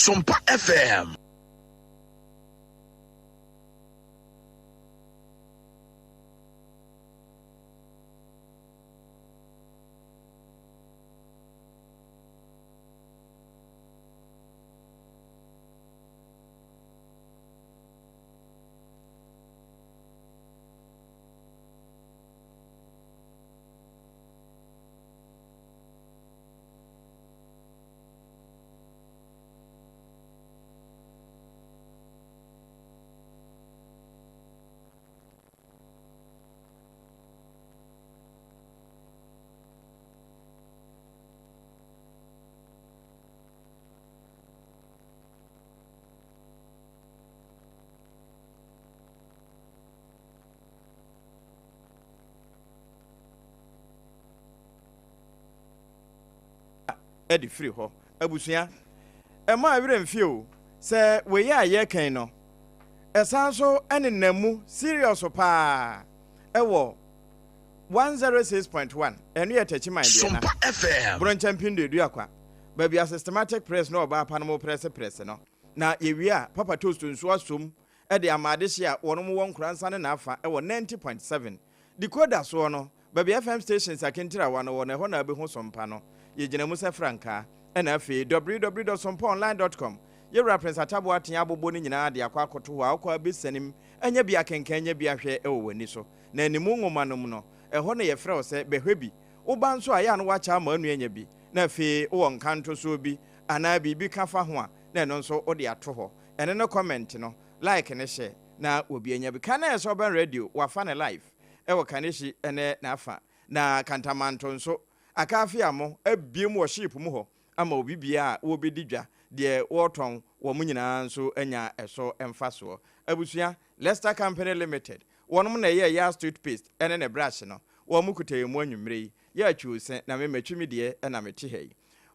Sompa FM. De firi hɔ. Abusua, ɛmma werɛ mfi o, sɛ wei a yɛreka yi no, ɛsan nso nenam mu serious paa wɔ 106.1, ɛno yɛ Techiman deɛ na, Sompa FM. Bronkyɛ Mpinduaduakwa, baabi a Systematic Press ne Ɔbaa Pa no mo prɛse prɛse no. Na yɛwie a, Papa Toast nso asom de ama adehye a wɔnom wɔ Nkoransa ne n'afa wɔ 90.7. Decoder soɔ no, baabi FM stations akentirawa no wɔ no, ɛhɔ na wobɛhu Sompa no. Yɛgyina mu sɛ frankaa. Ɛna afei www dot sompaonline dot com, Yɛwura Prince Atta Boateng abobɔ ne nyinaa de akɔ akɔto hɔ a wokɔ a bɛsiane mu anya bi akenkan anya bi ahwɛ wɔ w'ani so. Na animu nwoma no mu no, ɛhɔ na yɛfrɛ wo sɛ bɛhwɛ bi. Woba nso a, ɛyɛ a na woakyɛ ama onua anya bi. Na afei wowɔ nkantosoɔ bi anaa biribi ka fa ho a, na ɛno nso wode ato hɔ. Ɛno ne comment no, like ne hyɛ na obi anya bi. Kan na ɛsɛ ɔbɛn radio, wafa ne live wɔ Kanehyi ne n'afa. Na Kantamanto nso, Akaafiamo abue mu wɔ ship mu hɔ ama obi biara a wɔrebɛdi dwa, deɛ wɔretɔn, wɔn nyinaa nso anya ɛso mfasoɔ. Abusua, Lester Company Limited, wɔnom na ɛyɛɛ Yas Toothpaste ne ne brush no, wɔn kuta yɛn mu anwummerɛ yi. Yɛ atwi ose na me matwi me deɛ na mete ha yi.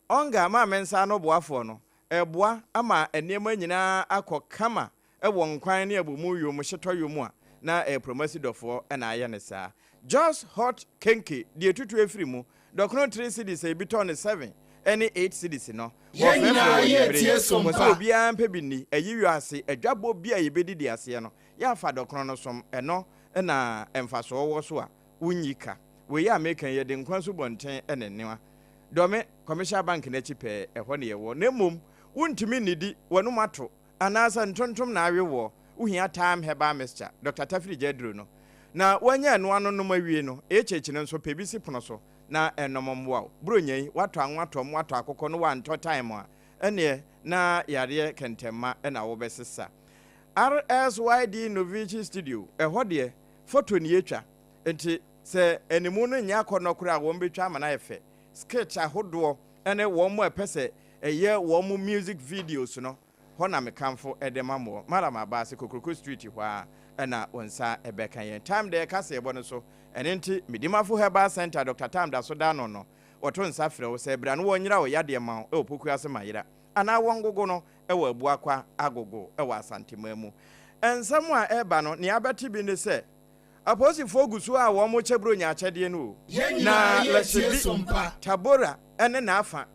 Onga maa me nsa ano boafoɔ no, ɛreboa ama nneɛma nyinaa akɔ kama wɔ nkwan ne abomu yom hyetɔ yom a na ɛyɛ Promasi dɔfoɔ na ayɛ no saa. Jos Hot Kenke deɛ tutu afiri mu, dɔkono 3 cedis a ebi tɔ no 7 ne 8 cedis no, Yɛn wɔfrɛfrɛ nyinaa wɔ yɛ anwummere yi. tie Wɔ sɛ sompa. obiara mpɛ bi nni, ayi wiase adwabɔ bi a yɛbɛdidi aseɛ no, yɛafa dɔkono no som, ɛno na mfasoɔ wɔ so a wonnyi ka. Wei a meka yi, yɛde nkwa asubɔnten na ɛnoa. Dɔme, Commercial Bank no akyi pɛɛ, ɛhɔ na yɛwɔ. Na mmom, wontumi nnidi, w'anom ato, anaasɛ ntontom na awe woɔ, wohia Thyme Herbal Mixture, Dɔkta Tafiri gya aduro no. Na woanya ɛno ano nom awie no, HH no nso, pɛ bi si pono so na ɛnom mmoa wo. Buronya yi, woatɔ anwa tɔm, woatɔ akokɔ no woantɔ thyme a, ɛnneɛ na yareɛ kɛntɛmma na wobɛsesa. RSYD Novici Studio, ɛhɔ deɛ, foto na yɛtwa, nti sɛ animu no nyɛ akɔnnɔ koraa a, wɔbɛtwa ama no ayɛ fɛ. Skit ahodoɔ ne wɔn a ɛpɛ sɛ ɛyɛ wɔn music videos no, hɔ na mekamfo de ma moɔ. Mallam Abaase, Kokroko Street hɔ ara na wo nsa bɛka yɛn. Time deɛ kaseɛbɔ no so, ɛno nti Medimafo Herbal Centre, Doctor Tam da so da ano no, wɔto nsa frɛ wo sɛ bra na wɔnyera wo yadeɛ ma wo wɔ Pokuase Mayera anaa wɔngogo no wɔ Abuakwa Agogo wɔ Asanteman mu. Nsɛm a ɛreba no, nea abɛte bi ne sɛ, Apolisifoɔ gu so a wɔrekyɛ Buronya akyɛdeɛ no o. Yɛn Na nyinaa yɛ tie Lɛhyebi, sompa. Tabora ne n'afa,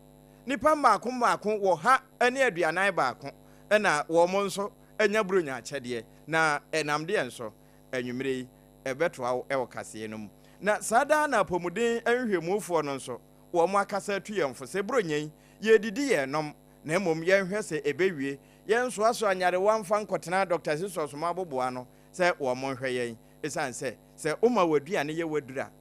nnipa mmaako mmaako wɔ ha ne 41 na wɔn nso anya Buronya akyɛdeɛ. Na ɛnam deɛn so? Anwummerɛ yi, ɛbɛtoa wo wɔ kaseɛ no mu. Na saa daa na apɔmuden nhwehwɛmufoɔ no nso, wɔn akasa atu yɛn fo sɛ Buronya yi, yɛredidi yɛrenom, na mmom yɛnhwɛ sɛ ɛbɛwie. Yɛnsoasoa nyarewa mfa nkɔtena Dɔkta Sisɔs mo aboboano sɛ wɔnhwɛ yɛn esiane sɛ sɛ woma w'aduane yɛ w'aduru a,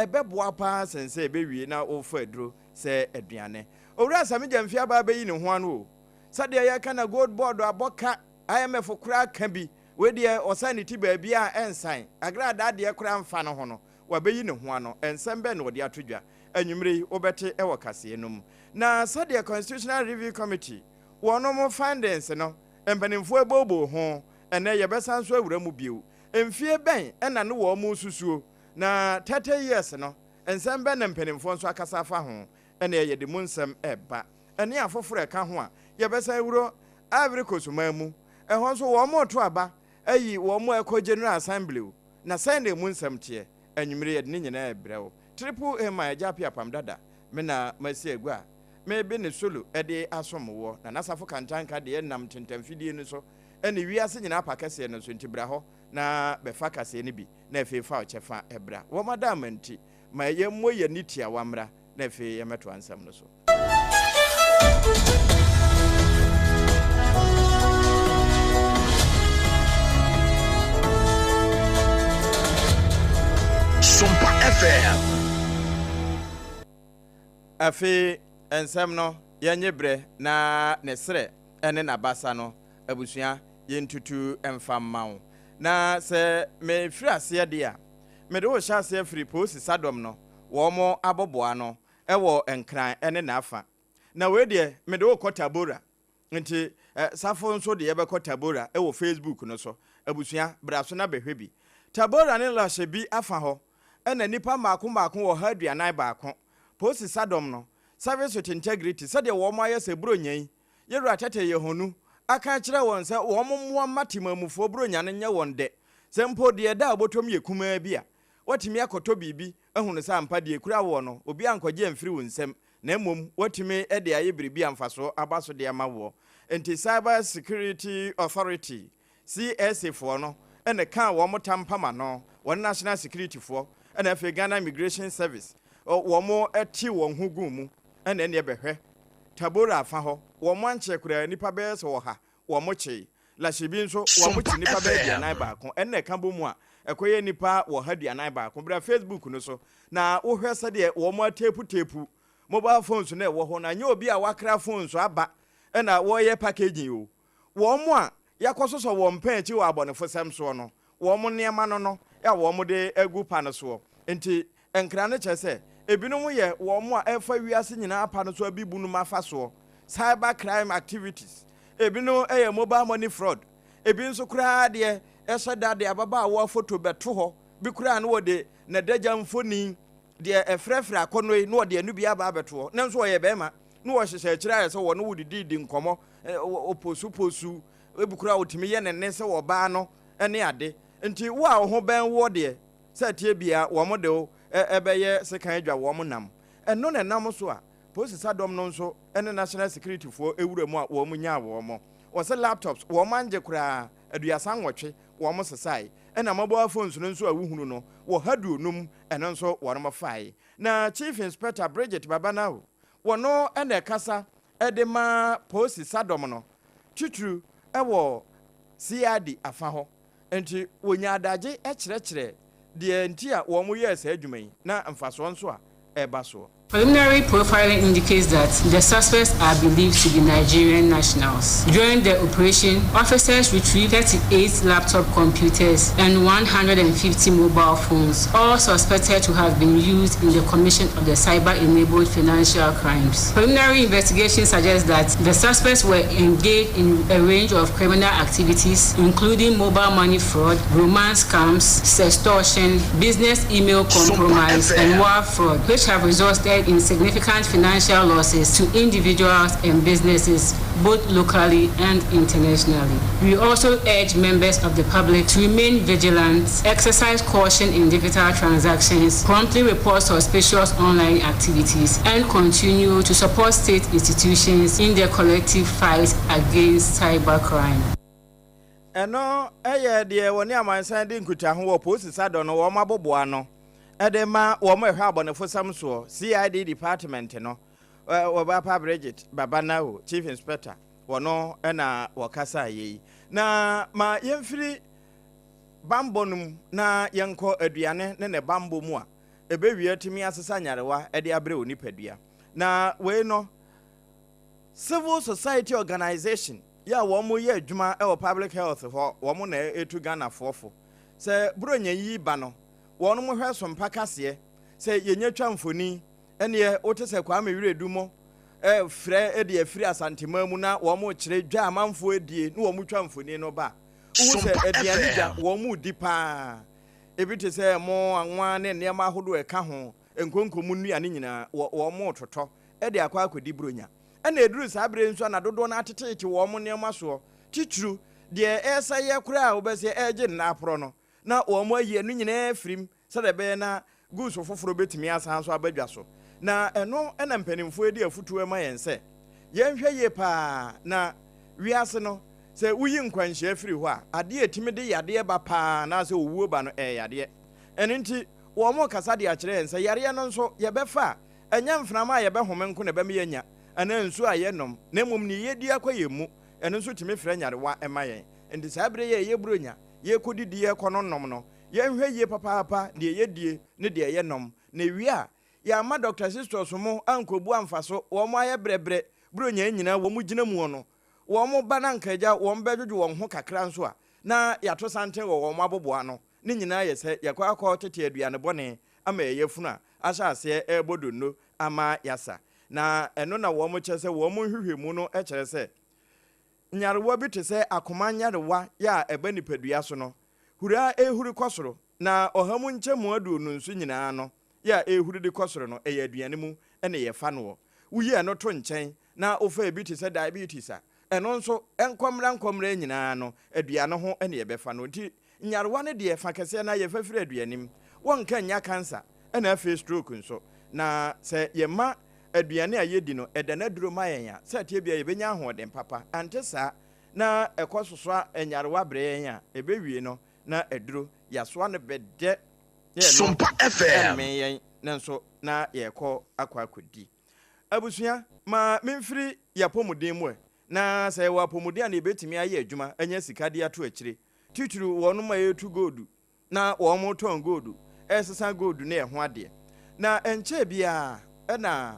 ɛbɛboa paa sen sɛ ɛbɛwie na worefa aduro sɛ aduane. Owura Sammy Gyamfi aba abɛyi ne ho ano o. Sɛdeɛ yɛka na Gold Board abɔ ka, IMF koraa ka bi, wei deɛ ɔsan ne ti baabi a ɛnsan, agradaa deɛ koraa mfa ne ho no, wabɛyi ne ho ano. Nsɛm bɛn na ɔde ato dwa? Anwummere yi wobɛte wɔ kaseɛ no mu. Na sɛdeɛ Constitutional Review Committee wɔnom findings no mpanimfoɔ abooboo ho Ɛnnɛ yɛbɛsan nso awura mu bio. Mfie bɛn na ne wɔn resusuo? Na 30 years no, nsɛm bɛn na mpanimfoɔ nso akasa afa ho? Ɛnneɛ yɛde mu nsɛm reba. Ɛne afoforɔ a ɛka ho a, yɛbɛsan awura Ivory Coast man mu. Ɛhɔ nso wɔreto aba ayi wɔn a ɛkɔ General Assembly o. Na sɛn na ɛmu nsɛm teɛ? Anwummere yɛde ne nyinaa rebrɛ wo. Triple A man, Agya Appiah Apam Dada, me na masi agua a. Merebe ne solo de asom woɔ. Na n'asafo kantanka deɛ nam ntentamfidie no so ne wiase nyinaa pa kɛseɛ no so, nti bra hɔ na bɛfa kaseɛ no bi na afei fa wo kyɛfa bra. Wɔn adaama nti, ma yɛmmɔ yɛn ani tiawa mmra na afei yɛmmɛtoa nsɛm no so. Sompa FM. Afei nsɛm no yɛnye berɛ na ne serɛ ne n'abasa no abusua yɛntutu mfa mma wo. Na sɛ mefiri aseɛ deɛ a, mede wo rehyɛ aseɛ afiri Polisi Sadɔm no wɔn aboboano wɔ Nkran ne n'afa. Na wei deɛ mede wo rekɔ Tabora. Nti Safo nso de yɛbɛkɔ Tabora wɔ Facebook no so. Abusua, bra so na bɛhwɛ bi. Tabora ne Lashibi afa hɔ na nnipa mmaako mmaako 141. Polisi Sadɔm no, Service with Integrity, sɛdeɛ wɔn ayɛ sɛ Buronya yi, Yɛwura Tete Yehonu aka akyerɛ wɔn sɛ wɔn mmoa mma Temanmufoɔ Buronya no nyɛ wɔn dɛ. Sɛ mpo deɛ ɛda a wɔbɔtɔm yɛ kumaa bi a, woatumi akɔtɔ biribi ahunu sɛ ampa deɛ ɛkura woɔ no, obi ankɔgye amfiri wo nsam, na mmom woatumi de ayɛ biribi a mfasoɔ aba so de ama woɔ. Enti Cyber Security Authority, CSA, foɔ no na ɛkaa wɔn tampam ano, wɔne National Security foɔ na afei Ghana Immigration Service, wɔn tee wɔn ho guu mu na ɛnneɛ bɛhwɛ Tabora afa hɔ, wɔn ankyɛ koraa nnipa bɛyɛ sɛ ɔha wɔn kyee. Lashibi nso, wɔn kye nnipa bɛyɛ 41, ɛnna ɛka bɔ mu a, ɛkɔyɛ nnipa 141. Bra Facebook no so na wohwɛ sɛdeɛ wɔn ateeputeepu mobile phones no a ɛwɔ hɔ no, anyɛ obi a wakra phones aba na wɔreyɛ packaging o. Wɔn a yɛakɔsosɔ wɔn pɛn akyi wɔ abɔnefosɛm soɔ no, wɔn nneɛma no no a wɔde agu pa no soɔ. Enti, nkra no kyerɛ sɛ, ebinom yɛ wɔn a ɛrefa wiase nyinaa pa no so abibunum afa soɔ, cyber crime activities, ebinom yɛ mobile money fraud, ebi nso koraa deɛ ɛhyɛ da de ababaawa foto bɛto hɔ, bi koraa no wɔde n'adagya mfoni deɛ ɛfrɛfrɛ akɔnnɔ yi na wɔde ɛno bi aba abɛto hɔ, nanso ɔyɛ barima na wɔhyehyɛ akyire ayɛ sɛ wɔne wo dididi nkɔmmɔ, ɔposuposu, ebi koraa ɔtumi yɛ ne nne sɛ ɔbaa no ne ade. Nti wo a wo ho bɛn woɔ deɛ, sɛ ɛteɛ biara wɔn de wo bɛyɛ sekan adwa wɔn nam. Ɛno na ɛnam so a polisi sadɔm no nso ne National Security foɔ wura mu a wɔn nyaa wɔn. Wɔse laptops wɔn angye koraa, 38 wɔn sesae, ɛna mobile phones no nso a wohunu no 150 ɛno nso wɔn fae. Na Chief Inspector Bridget Babanawo, wɔno na ɛkasa de ma polisi sadɔm no titiriw wɔ CID afa hɔ. Enti wɔnya adagye kyerɛkyerɛ deɛ nti a wɔyɛɛ saa adwuma yi na mfasoɔ nso a ɛreba soɔ. Preliminary profiling indicates that the suspects are believed to be Nigerian nationals. During the operation, officers retrieved 38 laptop computers and 150 mobile phones, all suspected to have been used in the commission of the cyber-enabled financial crimes. Preliminary investigation suggests that the suspects were engaged in a range of criminal activities, including mobile money fraud, romance scams, sextortion, business email compromise, and war fraud, which have resulted in significant financial losses to individuals and businesses, both locally and internationally. We also urge members of the public to remain vigilant, exercise caution in digital transactions, promptly report suspicious online activities, and continue to support state institutions in their collective fight against cybercrime. Ɛno yɛ deɛ wɔne amansan di nkutaho wɔ Polisi Sadɔ no wɔn aboboa ano de ma wɔn a ɛhwɛ abɔnefosɛm soɔ, CID Department no, Wɔbapa Bridget Babanawo, Chief Inspector, wɔno na wɔkasaeɛ yi. Na ma yɛmfiri bammɔ no mu na yɛnkɔ aduane ne ne bammɔ mu a ɛbɛwie atumi asesa nyarewa de abrɛ onipadua. Na wei no, Civil Society Organization yɛ a wɔn yɛ adwuma wɔ public health hɔ, wɔn na ɛtu Ghanafoɔ fo sɛ Buronya yi ba no, wɔn hwɛ so mpa kaseɛ sɛ yɛnya twa mfoni ɛneɛ wote sɛ Kwame Wiredu mo frɛ de afiri Asanteman mu na wɔn kyerɛ dwa amanfoɔ adie na wɔn twa mfoni no ba a, wohu sɛ aduane dwa wɔn di paa. Ebi te sɛ ɛmo, anwa ne nneɛma ahodoɔ ɛka ho, nkonko mu nnuane nyinaa wɔn totɔ de akɔ akɔdi Buronya. Ɛna ɛduru saa berɛ yi nso a na dodoɔ no ara teteete wɔn nneɛma soɔ, titiriw deɛ ɛresɛeɛ koraa a wobɛsɛ ɛregye nna aporɔ no, na wɔn ayi ɛno nyinaa afiri mu sɛdeɛ ɛbɛyɛ na goods foforɔ bɛtumi asan nso aba dwa so. Na ɛno na mpanimfoɔ di afotuo ma yɛn sɛ yɛnhwɛ yie paa na wiase no, sɛ woyi nkwanhyia firi hɔ a, adeɛ a ɛtumi de yadeɛ ba paa anaasɛ owuo ba no, ɛyɛ yadeɛ. Ɛno nti, wɔrekasa de akyerɛ yɛn sɛ yareɛ no nso yɛbɛfa a, ɛnyɛ mframa a yɛbɛhome nko na ɛbɛma yɛanya anaa nsuo a yɛnom, na mmom nea yɛdi akɔ yɛn mu, ɛno nso tumi frɛ nyarewa ma yɛn. Enti saa berɛ yi a ɛyɛ Buronya, yɛrekɔdidi yɛrekɔnonom no, yɛnhwɛ yie papaapa deɛ yɛdie ne deɛ yɛnom, na ɛwie a, yɛamma Dɔkta Sistos mo ankɔbu amfa so, wɔn ayɛ brɛbrɛ, Buronya yi nyinaa wɔn gyina muo no, wɔn ba na anka agya wɔn bɛdwodwo wɔn ho kakra nso a, na yɛato santen wɔ wɔn aboboano. Ne nyinaa yɛ sɛ yɛkɔ akɔ tete aduane bɔne ama yɛn yafunu a ahyɛ aseɛ rebɔ donno ama yɛasa. Na ɛno na wɔn kyerɛ sɛ wɔn nhwehwɛmu no kyerɛ sɛ nyarewa bi te sɛ akoma nyarewa yɛ a ɛba nipadua so no huri a ɛrehuri kɔ soro na ɔha mu nkyɛmu 20 nso nyinaa no yɛ a ɛrehuri de kɔ soro no ɛyɛ aduane mu na yɛfa noɔ. Woyi ɛno to nkyɛn na wofa ebi te sɛ diabetes a, ɛno nso nkɔmmra nkɔmmra nyinaa no aduane ho na yɛbɛfa no. Nti nyarewa no deɛ fa kɛseɛ no ara yɛfa firi aduane mu. Wɔnka nnya cancer ɛna afei stroke nso. Na sɛ yɛma aduane a yɛdi no ɛda no aduro ma yɛn a, sɛ ɛteɛ biara yɛbɛnya ahoɔden papa. Ante saa na ɛkɔ sosoa nyarewa brɛ yɛn a, ɛbɛwie no na aduro yɛasoa no bɛdɛ na ɛno Sompa FM. ɛmmee yɛn nanso na yɛrekɔ akɔ akɔdi. Abusua, ma memfiri yɛn apɔmuden mu ɛ. Na sɛ yɛwɔ apɔmuden a na yɛbɛtumi ayɛ adwuma anya sika de ato akyire. Titiriw wɔnom a yɛretu goldu na wɔretɔn goldu, resesa goldu ne ɛho adeɛ. Na ɛnkyɛɛ biara na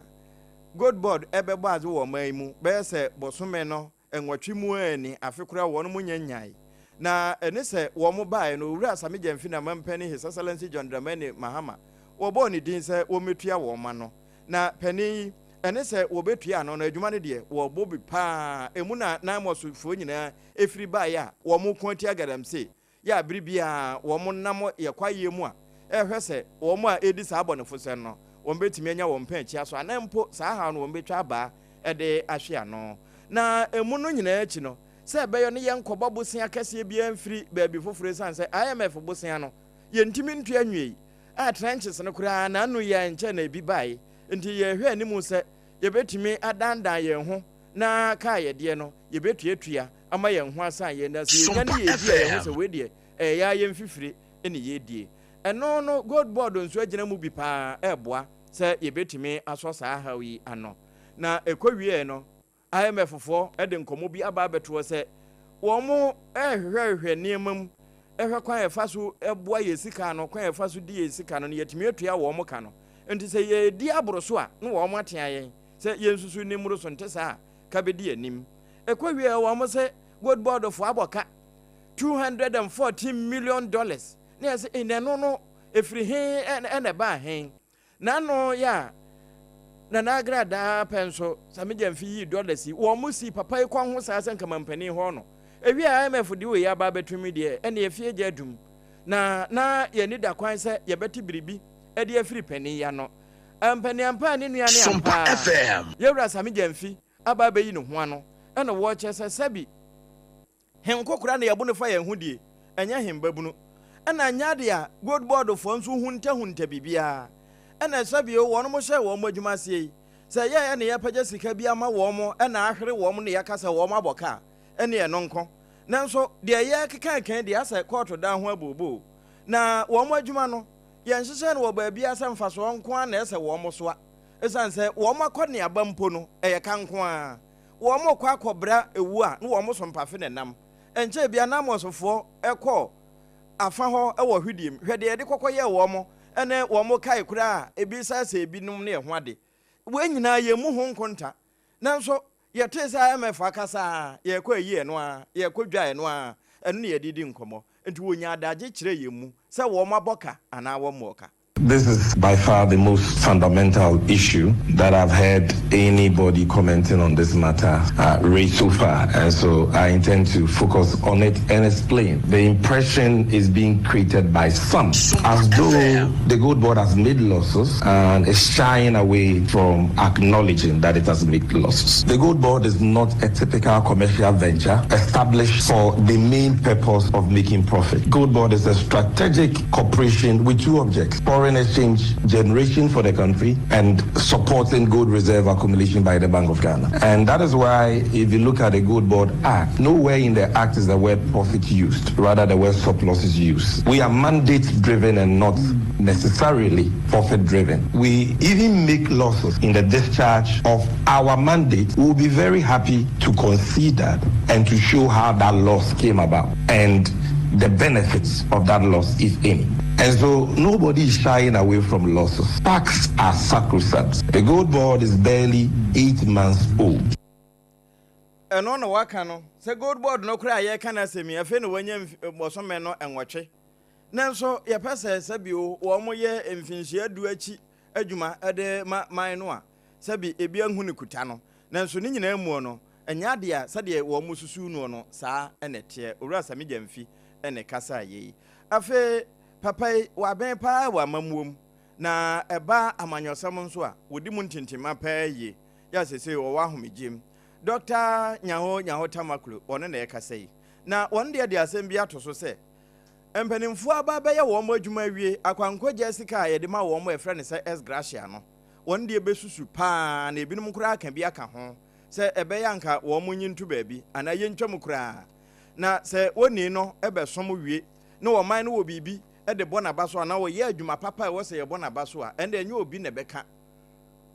Gold Board bɛbɔ adze wɔ ɔman yi mu bɛyɛ sɛ bosome no nwɔtwe mu ara ni, afe koraa wɔnom nnya nnyae. Na ɛne sɛ wɔn baeɛ no, Owura Sami Gyamfi na Mampanin His Excellency John Dramani Mahama, wɔbɔɔ ne din sɛ wɔmmɛtua wɔn ano. Na panin yi, ɛne sɛ wɔbɛtua ano no, adwuma no deɛ, wɔbɔ bi pa ara. Ɛmu na Naimos foɔ nyinaa firi baeɛ a wɔko atia Galamsey yɛ a bere biara wɔnam yɛ kwaeɛ mu a ɛrehwɛ sɛ wɔn a ɛredi saa abɔnefosɛm no wɔbɛtumi anya wɔn mpɛnkyea so anaa mpo saa haw no wɔbɛtwa abaa de ahwe ano. Na ɛmu no nyinaa akyi no, sɛ ɛbɛyɔ ne yɛnkɔbɔ bosea kɛseɛ biara mfiri baabi foforɔ ɛsiane sɛ IMF bosea no yɛntumi ntua nwiei a trenches no koraa n'ano yi a ɛnkyɛ na ebi bae nti yɛrehwɛ anim sɛ yɛbɛtumi adandan yɛn ho na kaa yɛdeɛ no yɛbɛtuatua ama yɛn ho asan yɛn na sɛ yɛnya ne Sompa yɛdi a yɛhu FM. sɛ wei deɛ ɛyɛ ara yɛn mfifire ne yɛredie. Ɛno no Gold Board nso agyina mu bi pa ara reboa sɛ yɛbɛtumi asɔ saa haw yi ano. Na ɛkɔwieɛ no IMF foɔ de nkɔmmɔ bi aba abɛtoɔ sɛ wɔn rehwehwɛhwehwɛ nneɛma mu hwɛ kwan a yɛfa so boa yɛn sika ano, kwan a yɛfa so di yɛn sika no na yɛatumi atua wɔn ka no. Nti sɛ yɛredi aboro so a na wɔn atea yɛn sɛ yɛnsusu nni mmoro so, nte saa a ka bɛdi anim. Ɛkɔ wieɛ wɔn sɛ Gold Board foɔ abɔ ka $214 million na yɛsɛ eh, na ɛno no ɛfiri he ɛna ɛbaa he? N'ano yɛ a Nana Agradaa pɛ nso Sammy Gyamfi yii dollars yi wɔn mo sii papa yi kɔn ho saa sɛ nka mampanin hɔ no. Ɛwie a IMF de wei aba abɛto mi deɛ ɛne afie gya adum na na yɛn ani da kwan sɛ yɛbɛte biribi de afiri panin yi ano. Ampaniampa a ne nua ne Sompa ampa ara FM. Yɛwura Sammy Gyamfi aba abɛyi ne ho ano ɛna wɔkyerɛ sɛ sɛbi Hen kokora na yɛbo no fa yɛn ho die, ɛnyɛ hen babunu. Ɛna nyɛ ade a Gold Board foɔ nso huntahunta biribiara. Ɛna ɛsɛ bio wɔnom hyɛɛ wɔn adwuma aseɛ yi, sɛ ɛyɛɛ na yɛpagya sika bi ama wɔn ɛna ahwere wɔn na yɛaka sɛ wɔn abɔ ka a, ɛneɛ ɛno nko. Nanso deɛ yɛrekeka kan deɛ asɛ kɔɔto dan ho abooboo. Na wɔn adwuma no, yɛnhyehyɛɛ no wɔ baabiara sɛ mfasoɔ nko ara na ɛsɛ wɔn soa. Ɛsiane sɛ wɔn akɔneaba mpo no, ɛyɛ ka nko ara. Wɔrekɔ akɔbra ewu a, na wɔn so mpafe na ɛnam. Ɛnkyɛe biara na Amosfoɔ kɔɔ afa hɔ wɔ hwedeɛ mu. Hwɛ deɛ yɛde kɔkɔyɛɛ wɔn ne wɔn kae koraa a ebi sɛesɛe ebinom ne ɛho ade. Wei nyinaa yɛmmu ho nkonta. Nanso yɛtee sɛ IMF akasa a, yɛrekɔ ayi ɛno ara, yɛrekɔ dwa ɛno ara, ɛno na yɛde redi nkɔmmɔ. Enti wɔnyaa adagye kyerɛɛ yɛn mu sɛ wɔabɔ ka anaa wɔmmɔɔ ka. This is by far the most fundamental issue that I've heard anybody commenting on this matter raise so far, and so I intend to focus on it and explain. The impression is being created by some as though the Gold Board has made losses and is shying away from acknowledging that it has made losses. The Gold Board is not a typical commercial venture established for the main purpose of making profit. Gold Board is a strategic corporation with two objects: pouring foreign exchange generation for the country and supporting gold reserve accumulation by the Bank of Ghana. And that is why, if you look at the Gold Board Act, nowhere in the Act is the word profit used, rather, the word surplus is used. We are mandate driven and not necessarily profit driven. We even make losses in the discharge of our mandate. We will be very happy to concede that and to show how that loss came about and the benefits of that loss, if any. And so nobody is shying away from losses. Facts are sacrosanct. The gold board is barely 8 months old. Ɛno na waka no sɛ Gold Board no koraa a yɛreka no asɛm yi, afei na wanya bɔsɔmɛ no 8, nanso yɛpɛ sɛ sɛbio wɔn yɛ mfinhyia 10 akyi adwuma de ma man no a, sɛbi ebi ahu ne kuta no. Nanso ne nyinaa mu no, ɛnyɛ adeɛ a sɛdeɛ wɔn susu noɔ no saa ɛna ɛteɛ. Owura Sammy Gyamfi ɛna kasa yɛ yi. Afei papa yi wabɛn paa wɔ amammuo mu na ɛba amanyɔsɛm nso a, wɔdi mu ntintima paa yie. Yɛ asese wɔwɔ ahomegye mu. Dr Nyaho Nyaho Tamaklo, ɔno na ɛkasa yi, na wɔn deɛ de asɛm bi ato so sɛ mpanimfoɔ aba bɛyɛ wɔn adwuma awie, akwankɔgya sika a yɛde ma wɔn a yɛfrɛ no sɛ ex gratia no, wɔn deɛ bɛsusu paa, na ebinom koraa ka bi aka ho sɛ ɛbɛyɛ anka wɔn nyi nto baabi anaa yɛntwam koraa, na sɛ wɔni no bɛsom wie na wɔman no wɔ biribi de bɔ n'aba so anaa wɔyɛ adwuma papa a ɛwɔ sɛ yɛbɔ n'aba so a, ɛnna ɛnyɛ obi na ɛbɛka.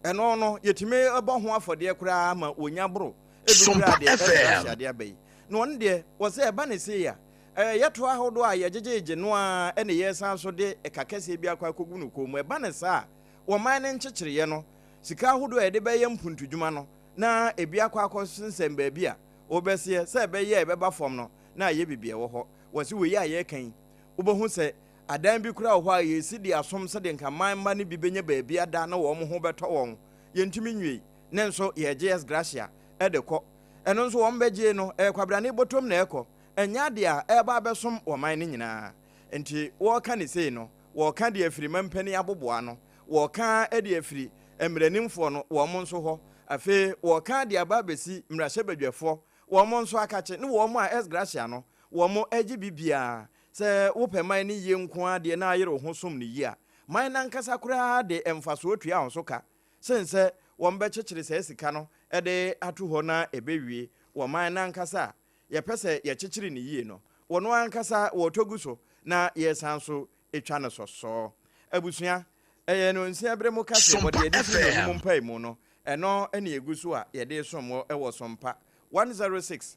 Ɛno no yɛtumi bɔ ho afɔdeɛ koraa ma wɔnya boro ebi koraa deɛ ɛsɛ adeɛ aba yi. Na ɔno deɛ wɔ sɛ ɛba ne sei a, ɛyɛ yɛto ahodoɔ a yɛgyegyegye no a, ɛna yɛsan so de ɛka kɛseɛ bi akɔ akɔgu no kɔn mu. Ɛba ne saa a, wɔman no nkyekyereeɛ no, sika ahodoɔ a yɛde bɛyɛ mpuntudwuma no na ebi akɔ akɔ sensɛn baabi a wɔbɛseɛ sɛ ɛbɛyɛ a ɛbɛba fam no na ayɛ biribi ɛwɔ hɔ. Wɔ sɛ wei a yɛreka yi, wobɛhu sɛ adan bi koraa wɔ hɔ a yɛsi de asom sɛdeɛ nka man mma no bi bɛnya baabi ada na wɔn ho bɛtɔ wɔn, yɛntumi nwie ne nso yɛgye ex gratia ɛde kɔ. Ɛno nso wɔn bɛgye no, ɛyɛ kwabrane bɔtɔm na ɛkɔ, ɛnyɛ adeɛ a ɛreba abɛsom wɔn no nyinaa. Nti wɔreka ne sei no, wɔreka de afiri mampanin aboboa no, wɔreka de afiri mmaranimfoɔ no wɔn nso hɔ, afei wɔreka de aba abɛsi mmarahyɛbadwafoɔ wɔn nso akakye ne wɔn a ex gratia no wɔn agye bibiara. Sɛ wopɛ man no yie nko ara deɛ na ayere wo ho som no yie a, man no ankasa koraa de mfasoɔ tua wo so ka sen sɛ wɔn bɛkyekyere saa sika no de ato hɔ na ɛbɛwie wɔ man no ankasa a yɛpɛ sɛ yɛkyekyere ne yie no, wɔn ankasa wɔtɔ gu so na yɛsan so atwa no sɔsɔɔ. Abusua, ɛyɛ no nsia berɛ mu kase wɔde yɛde fi yɛn mu mpae mu no, ɛno ne egu so a yɛde som wɔ ɛwɔ Sompa 106.5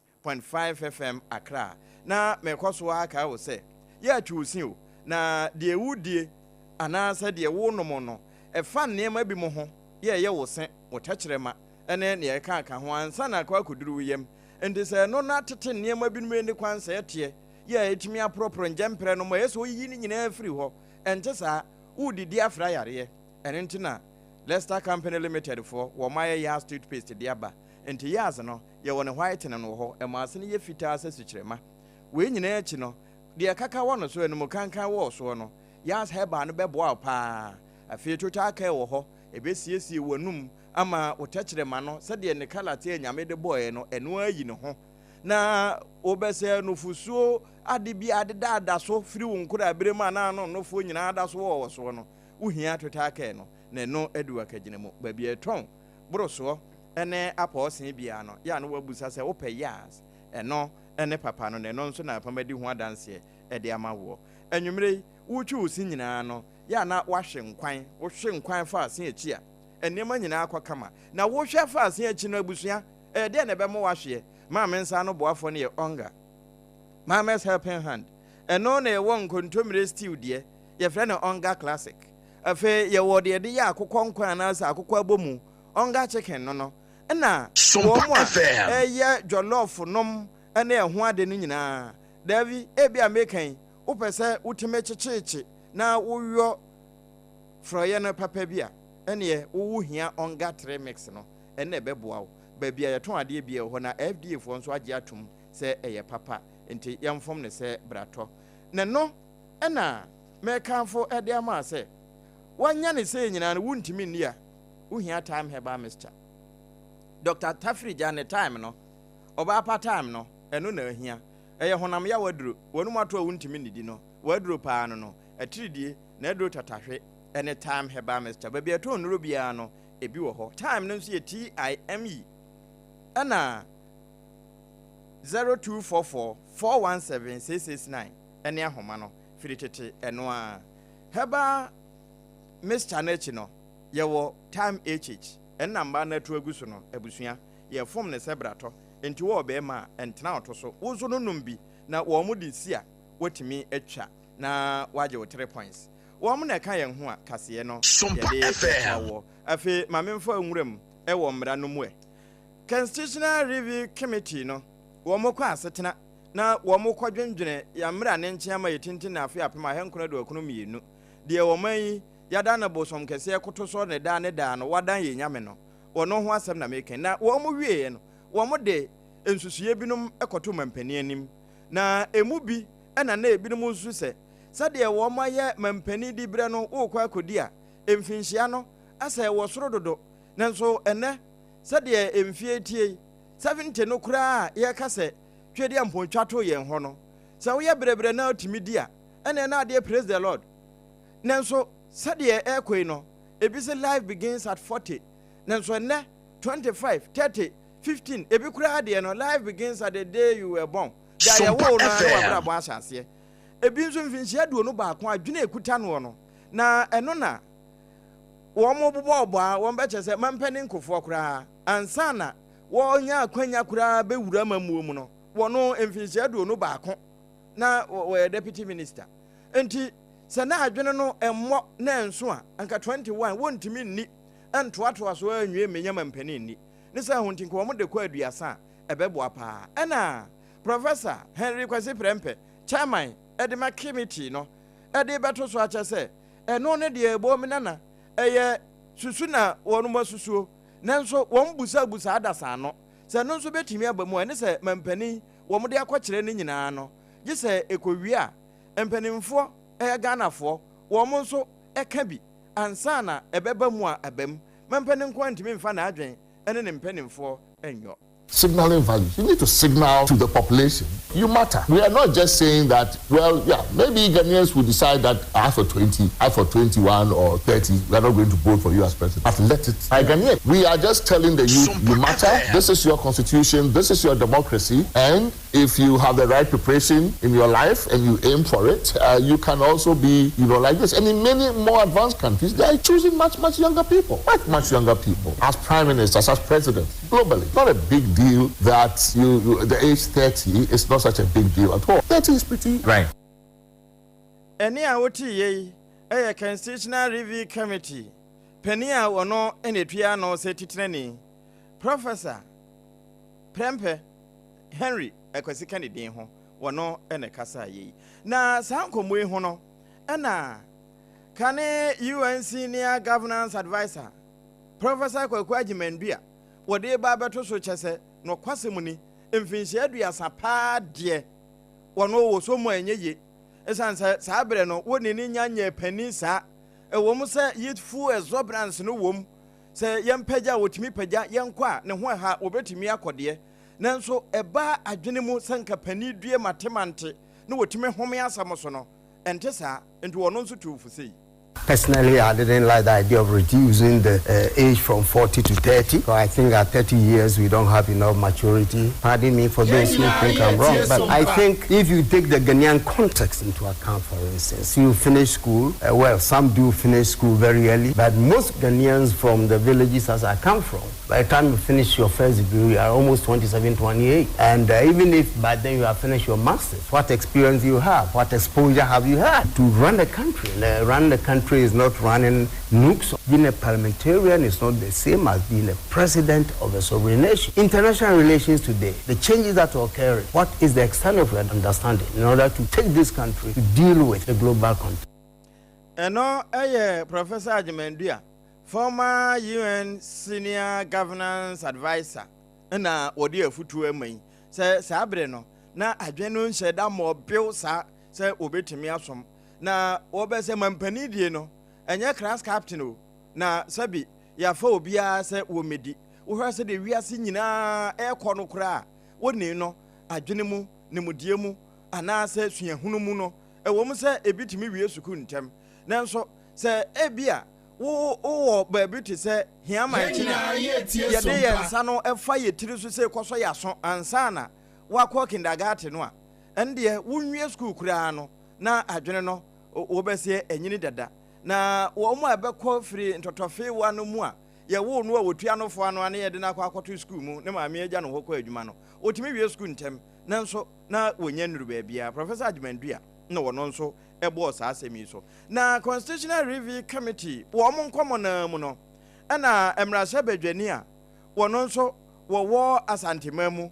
FM Accra. Na mɛkɔ so aka wo sɛ yɛ atwi wo sin o, na deɛ wodie anaasɛ deɛ wonom no, ɛfa nneɛma bi mo ho yɛ ɛyɛ wo se, wo tɛkyerɛma ne nea ɛka aka ho ansa na akɔ akɔduru wo yam. Nti sɛ ɛno no atete nneɛma binom ani kwan sɛ ɛteɛ yɛ a, ɛtumi aporɔporɔ ngyɛmprɛ no ma ɛyɛ sɛ ɔyiyi no nyinaa firi hɔ. Ɛnte saa, wodidi afra yareɛ. Ɛno nti na Lester Company Limited foɔ wɔn ayɛ Yaz toothpaste de aba. Nti Yaz no, yɛwɔ ne whitening wɔ hɔ, ɛma ase no yɛ fitaa sɛ sukyerɛma. Wei nyinaa akyi no, deɛ kaka wɔ no so, animu kankan wɔ soɔ no, Yaz Herbal no bɛboa wo paa. Afei Total Care wɔ hɔ, ɛbɛsiesie w'anum ama wo tɛkyerɛma no sɛdeɛ ne colour te a Nyame de bɔɔɛ no, ɛno ara yi ne ho. Na wobɛsɛ nufosuo ade bi a adeda so firi wo nkora abere mu a na ano nofoɔ nyinaa da so wɔ wɔ soɔ no, wohia Total Care no na ɛno adu akagyina mu. Baabi a ɛtɔn borosoɔ ne apɔɔsen biara no, yɛ a na wabusa sɛ wopɛ Yaz, ɛno ne papa no, na ɛno nso na apam adi ho adanseɛ de ama woɔ. Anwummerɛ yi, wotwi wo se nyinaa no, yɛ a na wahwe nkwan. Wohwe nkwan fa ase akyi a, nneɛma nyinaa kɔ kama. Na wohwɛ fa ase akyi no, abusua, ɛyɛ deɛ na ɛbɛma wahweɛ. Maame nsa ano boafoɔ no yɛ Onga Mama's Helping Hand. Ɛno na ɛwɔ nkontommire stew deɛ, yɛfrɛ no Onga Classic. Afei yɛwɔ deɛ yɛde yɛ akokɔ nkwan anaasɛ akokɔ abomu, Onga Chicken no, ɛna wɔn mu a ɛyɛ jollof nom ne ɛho ade no nyinaa. Daabi, ebi a meka yi, wopɛ sɛ wotumi kyekyeekye na woyɔ frɔyɛ no papa bi a, ɛneɛ wowo hia Onga 3 mix no, ɛnna ɛbɛboa wo. Baabi a yɛtɔn adeɛ bi wɔ hɔ na FDA foɔ nso agye atom sɛ ɛyɛ papa, nti yɛmfom ne sɛ bratɔ. Na no ɛna mɛkamfo ɛde ama sɛ wanya ne sɛ nyinaa no, wontumi nni a, wohia Thyme Herbal Mixture. Dr Tafirigya ne thyme no, ɔbaa pa thyme no, ɛno na ahia. Ɛyɛ honam yaw aduro. Wɔnum ato a wontumi nnidi no, wɔaduro paa no, atiridie na aduro tatahwe. ne Thyme Herbal Mixture. Baabi a ɛtɔn nnuro biara no, ebi wɔ hɔ. Thyme no nso yɛ T-I-M-E. Ɛna 0244 417 669 ne ahoma no. Firi tete ɛno ara. Herbal mixture no akyi no, yɛwɔ Thyme HH. Ɛno na mmaa no atu agu so no, abusua. Yɛfom no sɛ bratɔ. Enti wo ɔbarima a, ɛntena wo to so. Wo nso no nom bi na wɔn de si a, woatumi atwa na woagye wo three points. Wɔn na ɛka yɛn ho a kaseɛ no Sompa yɛde FM. bɛtoa woɔ. Afei ma memfa nwura mu wɔ mmara no mu ɛ. Constitutional Review Committee no, wɔn kɔ asetena na wɔn kɔ dwendwene yɛn mmara ne nkyen ama yɛtintin no afe 1992. Deɛ ɔman yi yɛada no bosom kɛseɛ koto sɔ ne daa ne daa no, wadan yɛn nyame no, wɔn ho asɛm na meka yi. Na wɔn wieɛ no, wɔn de nsusuiɛ binom kɔto mampanin anim. Na emu bi na na ebinom nso sɛ, sɛdeɛ wɔayɛ mampanin diberɛ no worekɔ akɔdi a, mfinhyia no asɛ wɔ soro dodo. Nanso ɛnnɛ, sɛdeɛ mfeɛ retie yi, 70 no koraa a yɛreka sɛ Twedeampɔn twa too yɛn hɔ no, sɛ woyɛ brɛbrɛ na wotumi di a, ɛnneɛ na adeɛ praise the Lord. Nanso sɛdeɛ ɛrekɔ yi no, ebi se life begins at 40, nanso ɛnnɛ 25, 30, 15, ebi koraa deɛ no life begins at the day you were born, da a Sompa yɛwoo no ara na FM. w'abrabɔ ahyɛ aseɛ. Ebi nso mfinhyia 21 adwene a ɛkuta noɔ no, na ɛno na wɔbobɔɔbɔ a wɔbɛkyerɛ sɛ mampɛ ne nkofoɔ koraa ansa na wɔnya akwanya koraa bɛwura amammuo mu no, wɔno mfinhyia 21 na wɔyɛ deputy minister. Nti sɛ na adwene no mmɔ na ɛnso a, anka 21 wɔntumi nni ntoatoa so ara nwie mmenya mampanin nni. Ne saa ho nti nka wɔn de kɔ 30 a, ɛbɛboa paa. Ɛna Professor Henry Kwasi Prempeh, chairman de ma committee no, de rebɛto so akyɛ sɛ ɛno ne deɛ ɛbɔ me nana, ɛyɛ susu na wɔn asusuo, nanso wɔn busabusa adasa ano. Sɛ ɛno nso bɛtumi aba mu a, ɛne sɛ mampanin wɔn de akɔkyerɛ no nyinaa no, gye sɛ ɛkɔwie a, mpanimfoɔ, ɛyɛ Ghanafoɔ, wɔn nso ka bi ansa na ɛbɛba mu a aba mu. Mampanin nko ara ntumi mfa n'adwene ne ne mpanimfoɔ nyɔ. Signaling values. You need to signal to the population you matter. We are not just saying that, well, yeah, maybe Ghanaians will decide that after 20, after 21 or 30, we are not going to vote for you as president. But let it. By Ghanaian, we are just telling the youth, you Sompa matter. FM. This is your constitution. This is your democracy. And if you have the right preparation in your life and you aim for it, you can also be, like this. And in many more advanced countries, they are choosing much, much younger people, much, much younger people as prime ministers, as presidents, globally. Not a big deal that you the age 30 is not such a big deal at all. 30 is pretty Right. Ɛne a wote yei ɛyɛ Constitutional Review Committee panin a wɔno na etua ano sɛ titenani, Professor Prempeh Henry Akwasi ka ne din ho, wɔno na ɛkasa yei. Na saa nkɔmmɔ yi ho no, ɛna kane UN Senior Governance Adviser, Professor Kwaku Agyeman-Duah, wɔde ba abɛto so kyɛ sɛ nokwasɛm ni, mfinhyia 30 paa deɛ wɔno wɔ so mu a ɛnyɛ ye. Ɛsiane sɛ saa berɛ no wɔnni ne nya nyɛ panin saa. Ɛwɔ mu sɛ youthful exuberance no wom, sɛ yɛmpagya a wɔtumi pagya, yɛnkɔ a ne ho ɛha wɔbɛtumi akɔ deɛ, nanso ɛba adwene mu sɛ nka panin due matemante na wɔtumi home asɛm so no, ɛnte saa. Nti wɔno nso tuu fo sei. Personally, I didn't like the idea of reducing the age from 40 to 30. So I think at 30 years, we don't have enough maturity. Pardon me for those who think I'm wrong, but I think if you take the Ghanaian context into account, for instance, you finish school, well, some do finish school very early, but most Ghanaians from the villages as I come from, by the time you finish your first degree, you are almost 27, 28. And even if by then you have finished your master's, what experience you have, what exposure have you had to run the country? And run the country is not running nukes. Being a parliamentarian is not the same as being a president of a sovereign nation. International relations today, the changes that are occurring, what is the extent of your understanding in order to take this country to deal with the global context? Ɛno ɛyɛ Professor Agyeman-Duah, former UN Senior Governance Adviser, na wɔde afutuo ama yi sɛ saa bere no na adwene no nhyɛ da mmɔbew saa sɛ wɔbɛtumi asom na wɔbɛ sɛ mampanin die no ɛnyɛ class captain o, na sɛbi yɛafa obiara sɛ wɔmmɛdi. Wohwɛ sɛ deɛ wiase nyinaa ɛrekɔ no koraa a, wɔnni no adwene mu, nimdeɛ mu, anaasɛ suahunu mu no, ɛwɔ mu sɛ ebi tumi wie sukuu ntɛm, nanso Sɛ ebia wo wowɔ baabi te sɛ Hiaman Yɛn akyi no a, nyinaa yɛretie yɛde yɛn Sompa. nsa no fa yɛn tiri so sei kɔsɔ yɛn aso ansa na woakɔ kindergarten no a, ɛndeɛ wonwie sukuu koraa no na adwene no wobɛseɛ anyini dada. Na wɔn a ɛbɛkɔ firi ntɔtɔfeewa no mu a yɛwoo no a wɔtua no fo ano a na yɛde no akɔ akɔto sukuu mu, ne maame agya no hɔ kɔ adwuma no, wɔtumi wie sukuu ntɛm nanso na wɔnnya nnuru baabiara. Professor Agyeman-Duah na ɔno nso bɔɔ saa asɛm yi so. Na Constitutional Review Committee wɔn nkɔmmɔ no ara mu no, ɛna mmarahyɛbadwani a wɔno nso wɔwɔ Asanteman mu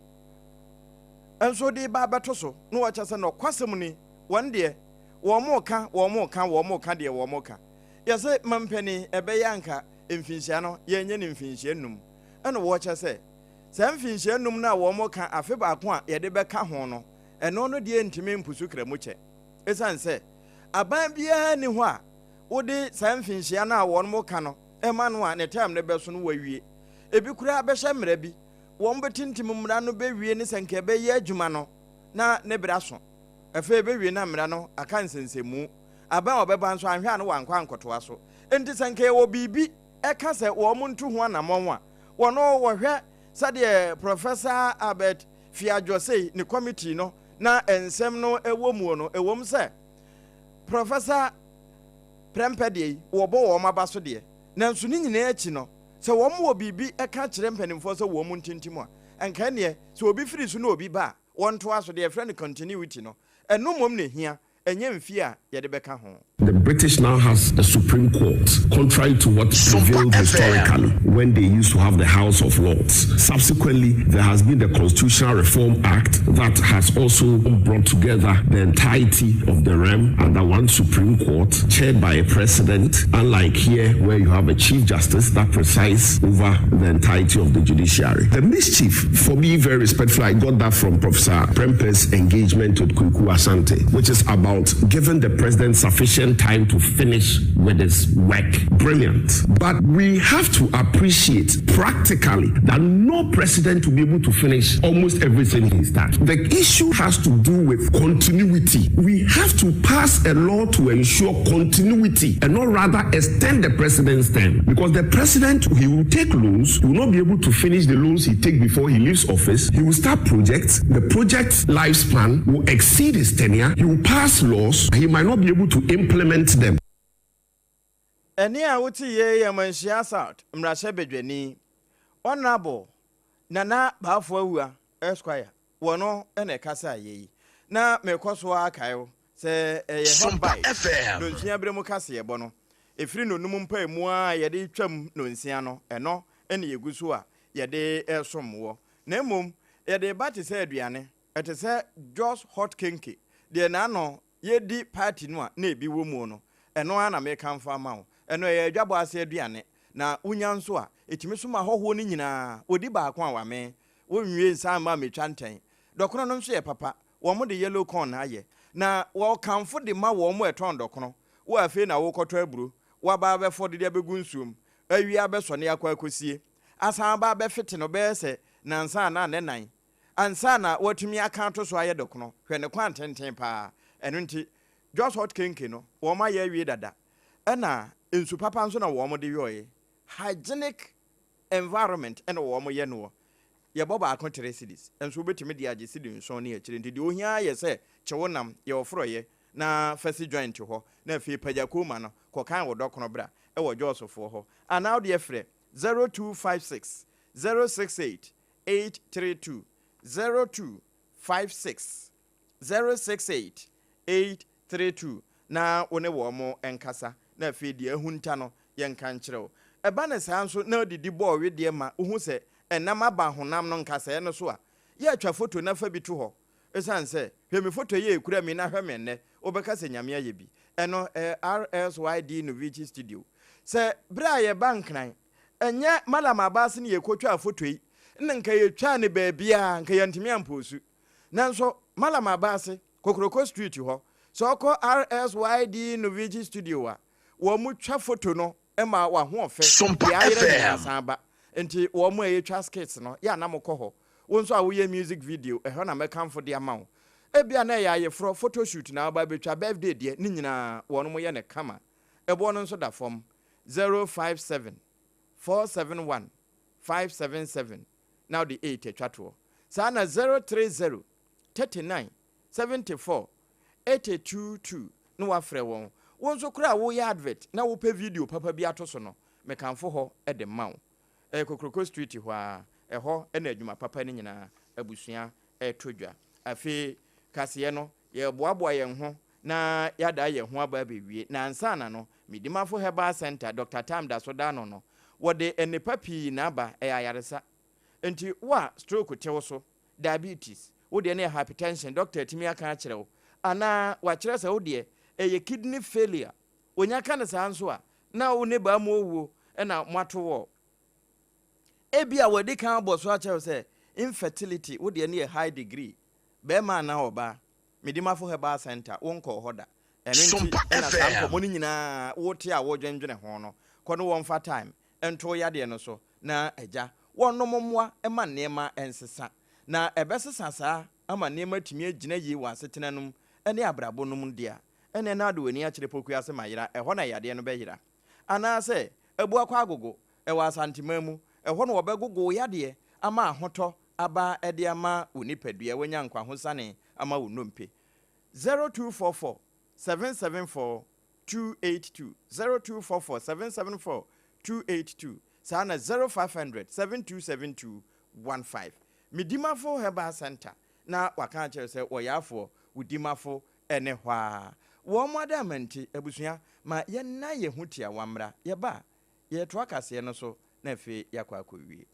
nso de ba abɛto so na wɔkyɛ sɛ nɔkwasɛm ni, wɔn deɛ wɔn reka, wɔn reka, wɔn reka deɛ wɔn reka. Yɛse mampanin ɛbɛyɛ anka mfinhyia no yɛnyɛ no mfinhyia nnum. Ɛna wɔkyɛ sɛ saa mfinhyia nnum no a wɔn reka afe baako a yɛde bɛka ho no, ɛno no deɛ ntumi mpusu kramukyɛ. Esiane sɛ aban biara nni hɔ a wode saa mfinhyia no a wɔka no ma no a ne term no bɛso no wawie. Ebi koraa bɛhyɛ mmara bi, wɔbɛtintim mmara no bɛwie ne sɛ nka ɛbɛyɛ adwuma no na ne berɛ aso. Afei ɛbɛwie na mmara no aka nsensɛnmu. Aban a ɔbɛba nso anhwɛ a na wankɔ ankɔtoa so. Enti sɛ nka yɛwɔ biribi ɛka sɛ wɔntu ho anammɔn a, wɔn wɔhwɛ sɛdeɛ Professor Albert Fiadjorsei ne committee no na nsɛm no wɔ muo no, ɛwom sɛ Professor Prempeh deɛ yi wɔbɔ wɔn aba so deɛ, nanso ne nyinaa akyi no, sɛ wɔn wɔ biribi ka kyerɛ mpanimfoɔ sɛ wɔn ntintim a, nka ɛnneɛ sɛ obi firi so na obi ba a, wɔntoa so, deɛ yɛfrɛ no continuity no, ɛno mmom na ɛhia, ɛnyɛ mfie a yɛde bɛka ho. The British now has a Supreme Court, contrary to what Sompa prevailed FM. historically when they used to have the House of Lords. Subsequently, there has been the Constitutional Reform Act that has also brought together the entirety of the realm under one Supreme Court, chaired by a president, unlike here where you have a Chief Justice that presides over the entirety of the judiciary. The mischief, for me, very respectfully, I got that from Professor Prempeh's engagement with Kweku Asante, which is about giving the president sufficient time to finish with his work. Brilliant. But we have to appreciate practically that no president will be able to finish almost everything he starts. The issue has to do with continuity. We have to pass a law to ensure continuity and not rather extend the president's term. Because the president, he will take loans, he will not be able to finish the loans he take before he leaves office. He will start projects. The project lifespan will exceed his tenure. He will pass laws. He might not be able to implement them. Ɛnne a wote yei yɛ Manhyia South mmarahyɛbadwani, Honourable Nana Baffour Awuah Esquire, wɔno na ɛkasaeɛ yi. Na mekɔ so ara kae wo sɛ ɛyɛ Hot Sompa Bites FM. nonsia berɛ mu kaseɛbɔ no. Ɛfiri nonum mpaemu ara a yɛde twam nonsia no, ɛno na yɛgu so a yɛde resom woɔ. Na mmom yɛde reba te sɛ aduane, ɛte sɛ Jos Hot Kenke, deɛ n'ano yɛredi party no a na ebi wɔ muo no, ɛno ara na merekamfo ama wo. Ɛno ɛyɛ adwabɔ ase aduane, na wonya nso a, ɛtumi som ahɔhoɔ no nyinaa, wɔdi baako a wɔamee, wɔnwie nsa mma mmetwa ntɛn. Dɔkono no nso yɛ papa, wɔde yellow corn na ayɛ, na wɔkamfo de ma wɔn a ɛtɔn dɔkono. Wo a afei na worekɔtɔ aburo, woaba abɛfɔ de de abɛgu nsuom, awie abɛsɔne akɔ akɔsie, asan aba abɛfete no bɛyɛ sɛ nnansa anaa nnɛnan ansa na woatumi aka ato so ayɛ dɔkono. Hwɛ ne kwan tenten paa. Ɛno nti, Jos Hot Kenke no, wɔayɛ awie dada. Ɛna nsu papa nso na wɔde yɔe. Hygienic environment na wɔyɛ noɔ. Yɛbɔ baako three cedis, nso wobɛtumi de agye cedi nson ne akyire. Nti deɛ ohia ara yɛ sɛ kye wo nam, yɛ wo forɔeɛ, na fa si joint hɔ, na afei pagya kooma no kɔkan wo dɔkono bra wɔ Josfoɔ hɔ. Anaa wodeɛ frɛ 0256 068 832, 0256 068 832 na wo ne wɔn nkasa, na afei deɛ ahunta no yɛnka nkyerɛ wo. Ɛba no saa nso na wodidi bɔɔ wedeɛ ma wohu sɛ ɛnam aba honam no nkasɛɛ no so a, yɛ twa foto na fa bi to hɔ. Ɛsiane sɛ, hwɛ me foto yi a ɛkura mi na hwɛ me nnɛ, wobɛka sɛ Nyame ayɛ bi. Ɛno, ɛyɛ RSYD Novici Studio. Sɛ berɛ a yɛba Nkran, ɛnyɛ Mallam Abaase ne yɛkɔtwaa foto yi, nna nka yɛtwaa no baabiara, nka yɛantumi ampoosu. Nanso Mallam Abaase, Kokroko Street hɔ, sɛ wokɔ RSYD Novici Studio a, wɔtwa foto no ma w'ahoɔfɛ, Sompa deɛ ayera nyinaa FM. san ba. Nti wɔn a yɛtwa skits no, yɛ a na mokɔ hɔ. Wo nso a woyɛ music video, ɛhɔ na mɛkamfo de ama wo. Ebia na ɛyɛ ayeforɔ, photo shoot na woba abɛtwa, birthday deɛ, ne nyinaa wɔn yɛ no kama. Ɛboɔ no nso da fam, 057 471 577 na wode 8 atwa toɔ. Saa na 030 39 74 82 2 na woafrɛ wɔn. Wo nso koraa a woyɛ advert na wopɛ video papa bi ato so no, mekamfo hɔ de ma wo. Ɛyɛ Kokroko Street hɔ ara, ɛhɔ na adwuma papa no nyinaa abusua reto dwa. Afei kaseɛ no, yɛreboaboa yɛn ho na yɛadaa yɛn ho aba abɛwie. Na ansa na no, Medimafo Herbal Centre, Dɔkta Tam da so da ano no, wɔde nnepa pii na aba, ɛyɛ ayaresa. Enti wo a stroke te wo so, diabetes, wo deɛ no yɛ hypertension, dɔkta atumi aka akyerɛ wo, anaa wakyerɛ sɛ wo deɛ ɛyɛ kidney failure, Onya ka no saa nso a, na wo ne baa mu owuo na moato wɔ. Ebia wɔadi kan abɔ so akyerɛ wo sɛ infertility, wo deɛ no yɛ high degree, barima anaa ɔbaa, Medimafo Herbal Centre, wonkɔɔ hɔ da. Ɛno nti Sompa na saa FM. nkɔmmɔ no nyinaa wote a wodwendwene ho no. Kɔ ne wɔmfa time nto wo yadeɛ no so na agya wɔnnom mmoa ma nneɛma nsesa. Na ɛbɛsesa saa ama nneɛma atumi agyina yie wɔ asetena no mu ne abrabɔ no mu deɛ a, ɛnneɛ na wode w'ani akyerɛ Pokuase ma yera, ɛhɔ na yadeɛ no bɛyera. Anaasɛ Abuakwa Agogo, ɛwɔ Asanteman mu, ɛhɔ na wɔbɛgogo wo yadeɛ ama ahotɔ aba de ama wo nipadua, woanya nkwahosane ama wo nnompe. 0244 774 282, 0244 774 282, saa na 0500 7272 15. Medimafo Herbal Centre na wɔaka akyerɛ sɛ wɔyɛ wo dimafo ne hɔ ara. Wɔn adaama nti, abusua, ma yɛnnan yɛn ho tiawa mmra. Yɛba a, yɛretoa kaseɛ no so na afei yɛakɔ akɔwie.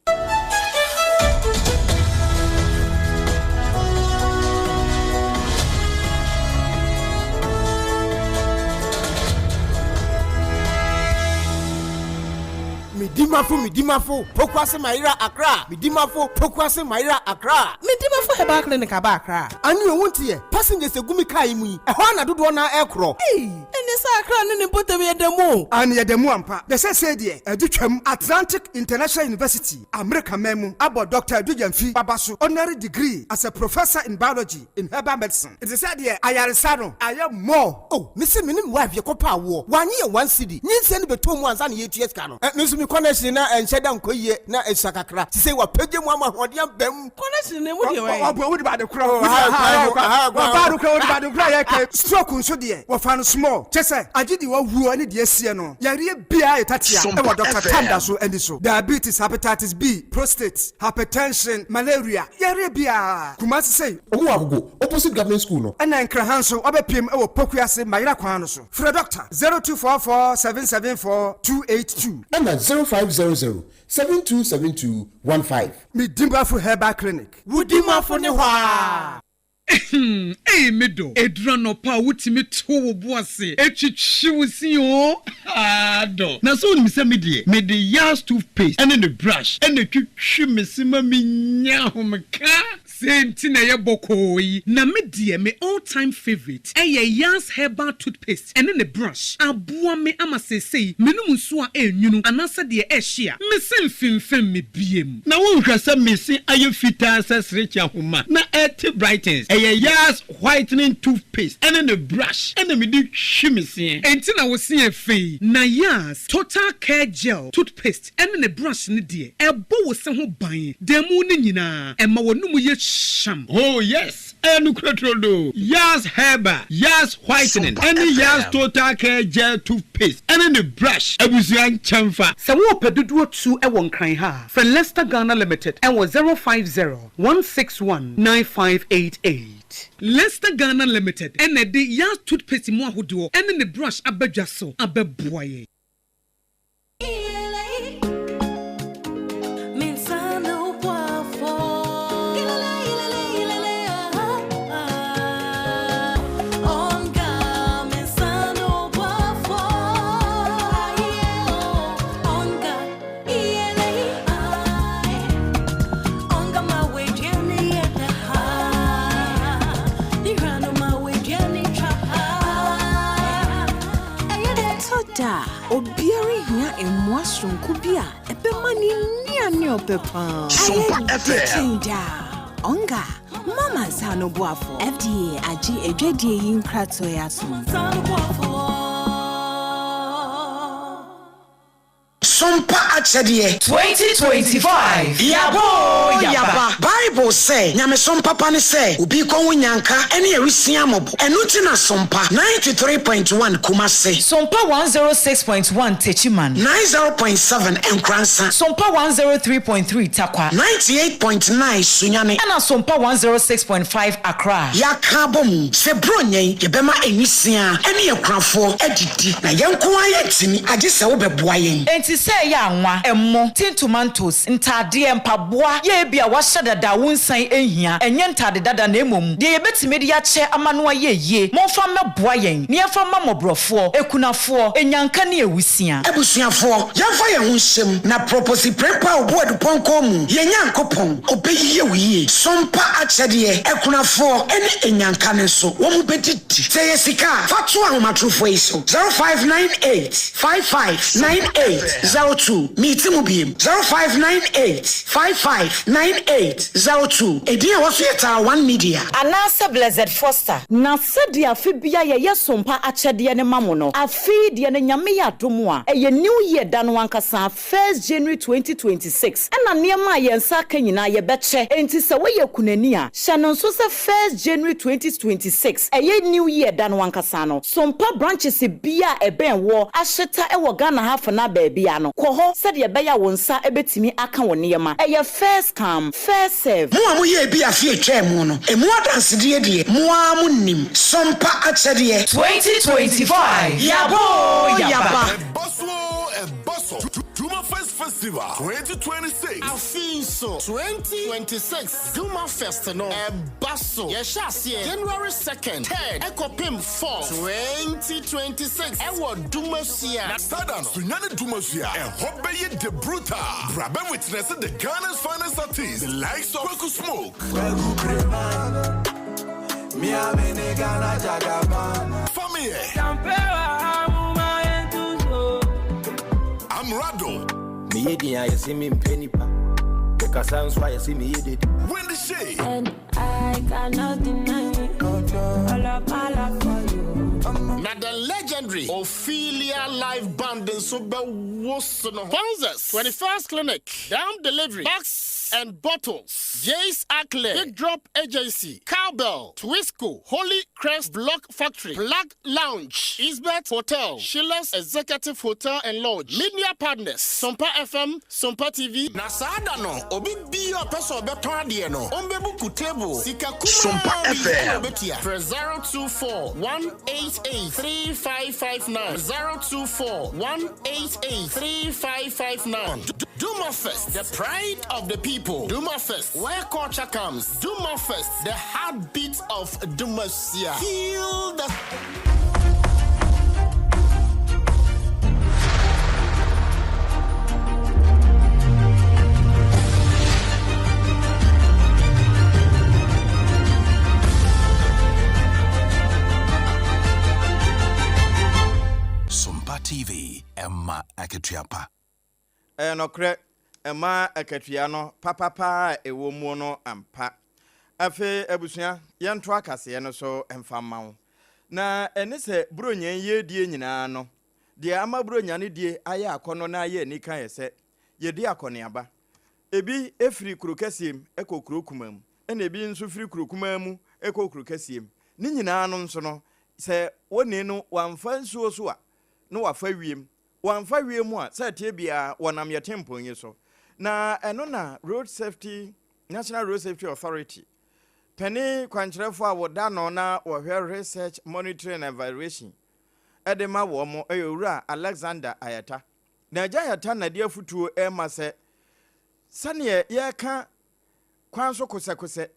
Medimafo Medimafo Pokuase Mayera Accra Medimafo Pokuase Mayera Accra. Medimafo Herbal Clinic aba Accra. Ane o wonteɛ, passengers egu me car yi mu yi, ɛhɔ ara na dodoɔ no ara ɛrekorɔ. Ei, ɛneɛ sɛ Accra ne ne mpɔtam yɛ da mu o. Aane yɛda mu ampa. Na seesei deɛ adu twam. Atlantic International University, Amerika man mu, abɔ Dɔkta Adu Gyamfi aba so honorary degree as a Professor in Biology in Herbal Medicine. Nti sɛ deɛ ayaresa no ayɛ more. Oh me se me ne me wife yɛ kɔ pɛ awoɔ wanye yɛ one cedi nyinsɛn no bɛtɔ mu ansa na yɛtua sika no eh me nso me connection na ɛnhyɛ da nkɔ yie na ɛsua kakra sisei wapagya mu ama ahoɔden aba mu. Connection no emu deɛ wɛn. Ɔboa wode bade korɔ ɔbaa no korɔ wode bade korɔ yɛ kɛ stroke nso deɛ wɔfa no small kyɛ sɛ agye deɛ wawuo ne deɛ asie no yareɛ biara yɛ tatia ɛwɔ Doctor Tanda so ani so diabetes hepatitis B prostate hypertension malaria yareɛ biara Kumasi sei. Ɔmo wɔ Agogo opposite government school no. Ɛna Nkran ha nso wabɛpiem wɔ Pokuase Mayera kwan no so. Frɛ Dɔkta 0244 774 282. Ɛna 0500 7272 15. Medimafo Herbal Clinic. Wo dimafo ne hɔ aa. Ehem ei me dɔ, ɛduru anɔpa a wotumi to wo bo ase twitwi wo se oo haa dɔ. Na sɛ wonim sɛ me deɛ mede Yas toothpaste ne ne brush na ɛtwitwi me se ma menya ahomeka. Sei nti na ɛyɛ bɔkɔɔ yi. Na me deɛ me all time favourite ɛyɛ Yas herbal toothpaste ɛne ne brush. Aboa me ama seesei menom nsuo a ɛnwunu anaasɛ deɛ ɛhye a, me se mfemfem me biem. Na wonhwɛ sɛ me se ayɛ fitaa sɛ serekye ahoma na ɛte brightens. Ɛyɛ Yas whitening toothpaste ɛne ne brush ɛna mede twi me seɛ. Enti na wo se yɛ fɛ yi. Na Yas total care gel toothpaste ɛne ne brush no deɛ, ɛbɔ wo se ho ban da mu no nyinaa, ɛma w'anomu yɛ hyam. Oh yes, ɛyɛ nokorɛ turodoo. Yas Herbal, Yas Whitening, Sompa ɛne Yas FM. Total Care Gel Toothpaste ɛne ne brush abusua nkyɛmfa. Sɛ worepɛ dodoɔ tu wɔ Nkran ha a, frɛ Lester Ghana Limited wɔ 050 161 9588. Lester Ghana Limited na ɛde Yas Toothpaste mu ahodoɔ ne ne brush aba dwa so abɛboa yɛn. Ɛtɔ da a, obiara hia mmoa soronko bi a ɛbɛma ne nnuane a ɔpɛ paa ayɛ Sompa dɛ FM. kyɛn daa. Ɔnga, mama nsa ano boafo. FDA agye adwadie yi nkratoɔ yi atom. Sompa akyɛdeɛ. 2025 Yaba oo yaba. Bible sɛ, Nyamesom papa ne sɛ obi rekɔhu nnyanka ne awisiaa mmɔbɔ. Ɛno nti na Sompa 93.1 Kumasi. Sompa 106.1 Techiman. 90.7 Nkoransa. Sompa 103.3 Tarkwa. 98.9 Sunyani. Ɛna Sompa 106.5 Accra. Yɛaka abɔ mu sɛ Buronya yi yɛbɛma nwisiaa ne akunafoɔ adidi, na yɛn nko ara yɛntumi, agye sɛ wobɛboa yɛn. Enti sɛ ɛyɛ anwa, ɛmo, tin tomantos, ntaadeɛ, mpaboa, yɛ ebia woahyɛ dada a wonsan nhia, ɛnyɛ ntaade dada na mmom deɛ yɛbɛtumi de akyɛ ama no ayɛ yie, momfa mmɛboa yɛn na yɛmfa mma mmɔborɔfoɔ, akunafoɔ, anyanka ne awusia. Abusuafoɔ, yɛmfa yɛn ho nhyɛ mu na Proposi Prempeh a ɔbu adupɔnkɔ mu, yɛn Nyankopɔn, ɔbɛyie wo yie. Sompa akyɛdeɛ, akunafoɔ ne anyanka no nso, wɔn bɛdidi. Sɛ ɛyɛ sika a, fa to ahomatorofoɔ yi so, 0598 5598 02. Meti mu biem, 0598 5598 02. Edin a ɛwɔ so yɛ Tara One Media. Anaasɛ Blessed Foster. Na sɛdeɛ afe biara yɛyɛ sompa akyɛdeɛ no ma mo no, afe yi deɛ no Nyame yɛ adom a, ɛyɛ New Year da no ankasa, First January 2026, ɛna nneɛma a yɛn nsa aka nyinaa yɛbɛkyɛ. Enti sɛ woyɛ kunani a, hyɛ no nso sɛ First January 2026, ɛyɛ New Year da no ankasa no, Sompa branches biara a ɛbɛn woɔ ahyeta wɔ Ghana ha afenaa baabiara no, kɔ hɔ sɛdeɛ ɛbɛyɛ a wo nsa bɛtumi aka wo nneɛma. Ɛyɛ first come, first serve. Mo a moyɛɛ bi afe a etwaa mu no, emu adansedie deɛ, mo ara monim. Sompa akyɛdeɛ. 2025 Yaba oo yaba. Ɛba so oo ɛba so Dwuma Fest Festival 2026. Afei nso 2026 Dwuma Fest no ɛba so. Yɛhyɛ aseɛ January 2nd, 3rd ɛkɔpem 4th, 2026 ɛwɔ Dumasua. Na Sada no, Sunyani Dumasua, ɛhɔ bɛyɛ de brutal. Bra bɛ witness the Ghana's finest artists, the likes of Kweku Smoke. Kweku Breman, me a me ne Ghana Jagaban. Fameye. Amerado. Meyɛ din a yɛse mempɛ nipa. Mekasa nso a yɛse meyɛ dede. Wendy Shay. And I cannot deny it. All of my love for you. Na the legendary Ophelia Live Band nso bɛwoso no. Sponsors, 21st Clinic, Dam Delivery, Bags and Bottles, Jace Ackley, Big Drop Agency, Cowbell, Twisco, Holy Crest Block Factory, Plug Lounge, Isbet Hotel, Sheila's Executive Hotel and Lodge, Media Partners, Sompa FM, Sompa TV. Na saa da no, obi biara a ɔpɛ sɛ ɔbɛtɔn adeɛ no, ɔmbɛbuku table, sika Sompa kumaa bi FM. na ɔbɛtua. Frɛ 024 188 3559, 024 188 3559. Duma Fest, the pride of the people. Duma Fest, where culture comes. Duma Fest, the heartbeat of Dumasia. Feel the Sompa TV, ɛma akatua pa. Ɛyɛ nɔkorɛ, ɛma akatua no papa paa a ɛwɔ muo no ampa. Afei abusua, yɛntoa kaseɛ no so mfa mma wo. Na ɛne sɛ Buronya yi yɛredie nyinaa no, deɛ ama Buronya no die ayɛ akɔnnɔ na ayɛ anika yɛ sɛ, yɛdi akɔneaba. Ebi firi kuro kɛseɛ mu kɔ kuro kumaa mu, ɛna ebi nso firi kuro kumaa mu kɔ kuro kɛseɛ mu. Ne nyinaa no nso no, sɛ onii no wamfa nsuo so a, na wafa wiem. Wamfa wiem a, sɛ ɛteɛ biara wɔnam yɛn tempɔn yi so. Na ɛno na Road Safety, National Road Safety Authority, panin kwankyerɛfoɔ a wɔda ano na wɔhwɛ Research, Monitoring and Evaluation de ma wɔn yɛ Owura Alexander Ayata. Na Agya Ayata na de afotuo rema sɛ sɛdeɛ yɛreka kwan so kosɛkosɛ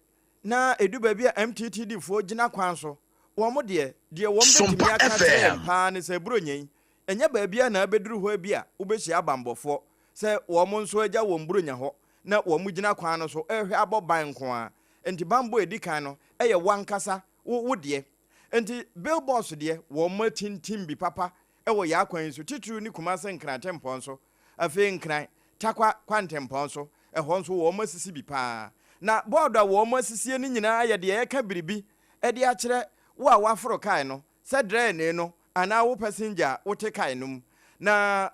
na ɛdu baabi a MTTD foɔ gyina kwan so, wɔn deɛ, deɛ wɔn bɛtumi Sompa aka akyerɛ yɛn FM. paa ne sɛ Buronya yi, ɛnyɛ baabiara na abɛduru hɔ bi a wobɛhyia abanbɔfoɔ sɛ wɔn nso agya wɔn Buronya hɔ na wɔn gyina kwan no so rehwɛ abɔ ban nko ara. Enti banbɔ a ɛdi kan no yɛ wo ankasa wo wo deɛ. Enti billboards deɛ wɔn atintim bi papa wɔ yɛn akwan yi so, titiriw ne Kumase Nkran tempɔn so, afei Nkran, Tarkwa kwantempɔn so, ɛhɔ nso wɔasisi bi paa. Na bɔɔdo a wɔasisie no nyinaa yɛ deɛ ɛreka biribi de akyerɛ wo a woaforo kae no sɛ drɛɛnee no anaa wo pasengya a wote kae no mu. Na.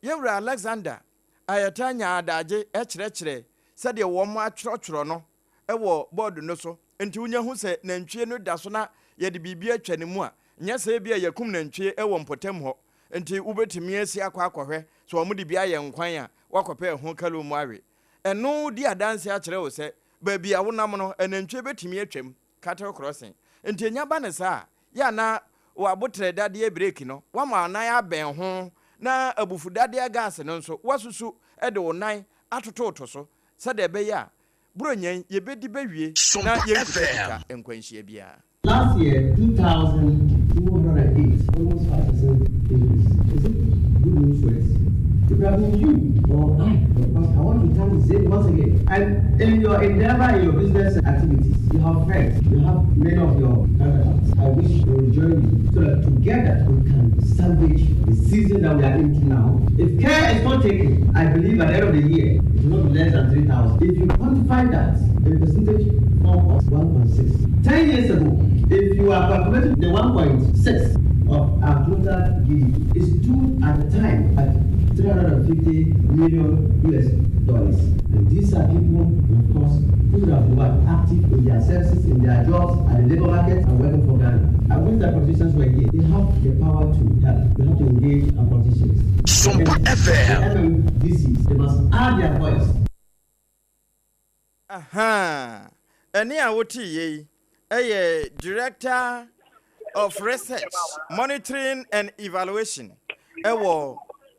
Yɛwura Alexander a yɛtaa nya adagye kyerɛkyerɛ sɛdeɛ wɔatwerɛtwerɛ no wɔ bɔɔdo no so nti wonya hu sɛ nantwie no da so na yɛde biribi atwa ne mu a, nyɛ sɛ ebia yɛakum nantwie wɔ mpɔtam hɔ nti wobɛtumi asi akɔ akɔhwɛ sɛ wɔde bi ayɛ nkwan a woakɔpɛ ɛho kalo mu awe. Ɛno di adanse akyerɛ wo sɛ baabi a wonam no anantwie bɛtumi atwam, cattle crossing. Nti ɛnya ba no saa a, yɛ a na w'abotrɛ dadeɛ breki no woama wo nan abɛn ho na abufu dadeɛ gas no nso woasusu de wo nan atototo so sɛdeɛ ɛbɛyɛ a Buronya yi yɛbɛdi bɛwie na Sompa yɛnkutakuta FM. nkwanhyia biara. Last year, 2,208, almost 5% increase. Is it good news for us? It could have been you or I, because I want to thank Zain once again. And in your endeavor, in your business activities, you have friends, you have many of your counterparts. I wish they will join you so that together we can salvage the season that we are into now. If care is not taken, I believe at the end of the year, it will not be less than 3,000. If you quantify that in percentage form of 1.6. 10 years ago, if you are calculating the 1.6 of our total GDP, it stood at the time at 350 million US dollars. And these are people, of course, who have been active in their services, in their jobs, at the labor market, and working for Ghana. I wish that politicians were here. They have the power to help. We have to engage our politicians. Sompa FM. The MMDCs, they must add their voice. Ahaa, ɛnne a woteeɛ yi yɛ Director of Research, Monitoring and Evaluation wɔ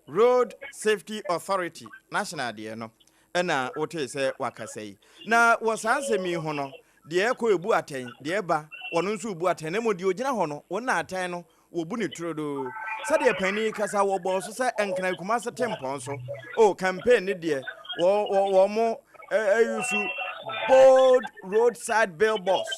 Road Safety Authority, National deɛ no, ɛna wotee sɛ wakasa yi. Na wɔ saa nsɛm yi ho no, deɛ ɛkɔ ebu atɛn, deɛ ɛba wɔn nso rebu atɛn, na mmom deɛ ɔgyina hɔ no, wɔn na atɛn no Wɔbu no turodoo. Sɛdeɛ panin yi kasa, wɔbɔɔ so sɛ Nkran Kumase tempɔn so. Oh, campaign ne deɛ, wɔ wɔ wɔn mo ayusu bold roadside billboards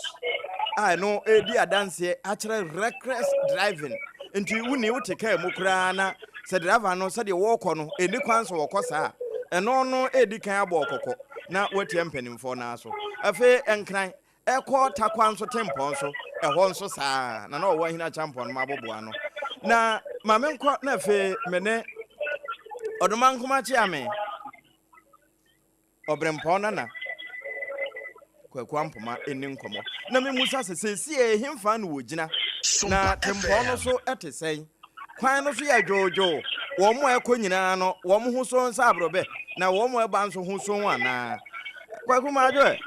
a ɛno ɛredi adanseɛ akyerɛ reckless driving. Nti wonni wote kaa mu koraa na sɛ driver no sɛdeɛ wɔrekɔ no ɛni kwan sɛ wɔkɔ saa a, ɛno no ɛredi kan abɔ ɔkɔkɔ na watia mpanimfoɔ no ara so. Afei Nkran Ɛkɔ Tarkwa nso tempɔn so, ɛhɔ nso saa ara, na na ɔwɔ Ahina Kyampɔn no aboboa ano. Na ma menkɔ na afei me ne Ɔdomankoma Kyeame, Ɔberempɔn Nana Kwaku Ampoma nni nkɔmmɔ. Na memmusa sɛ seesei ɛhefa na wɔgyina, na tempɔn no so te sɛn? Kwan no so yɛ dwoodwoo, wɔn a ɛkɔ nyinaa no, wɔn ho so sɛ aborɔbɛ, na wɔn a ɛba nso ho so anaa? Kwaku Madwo ɛ?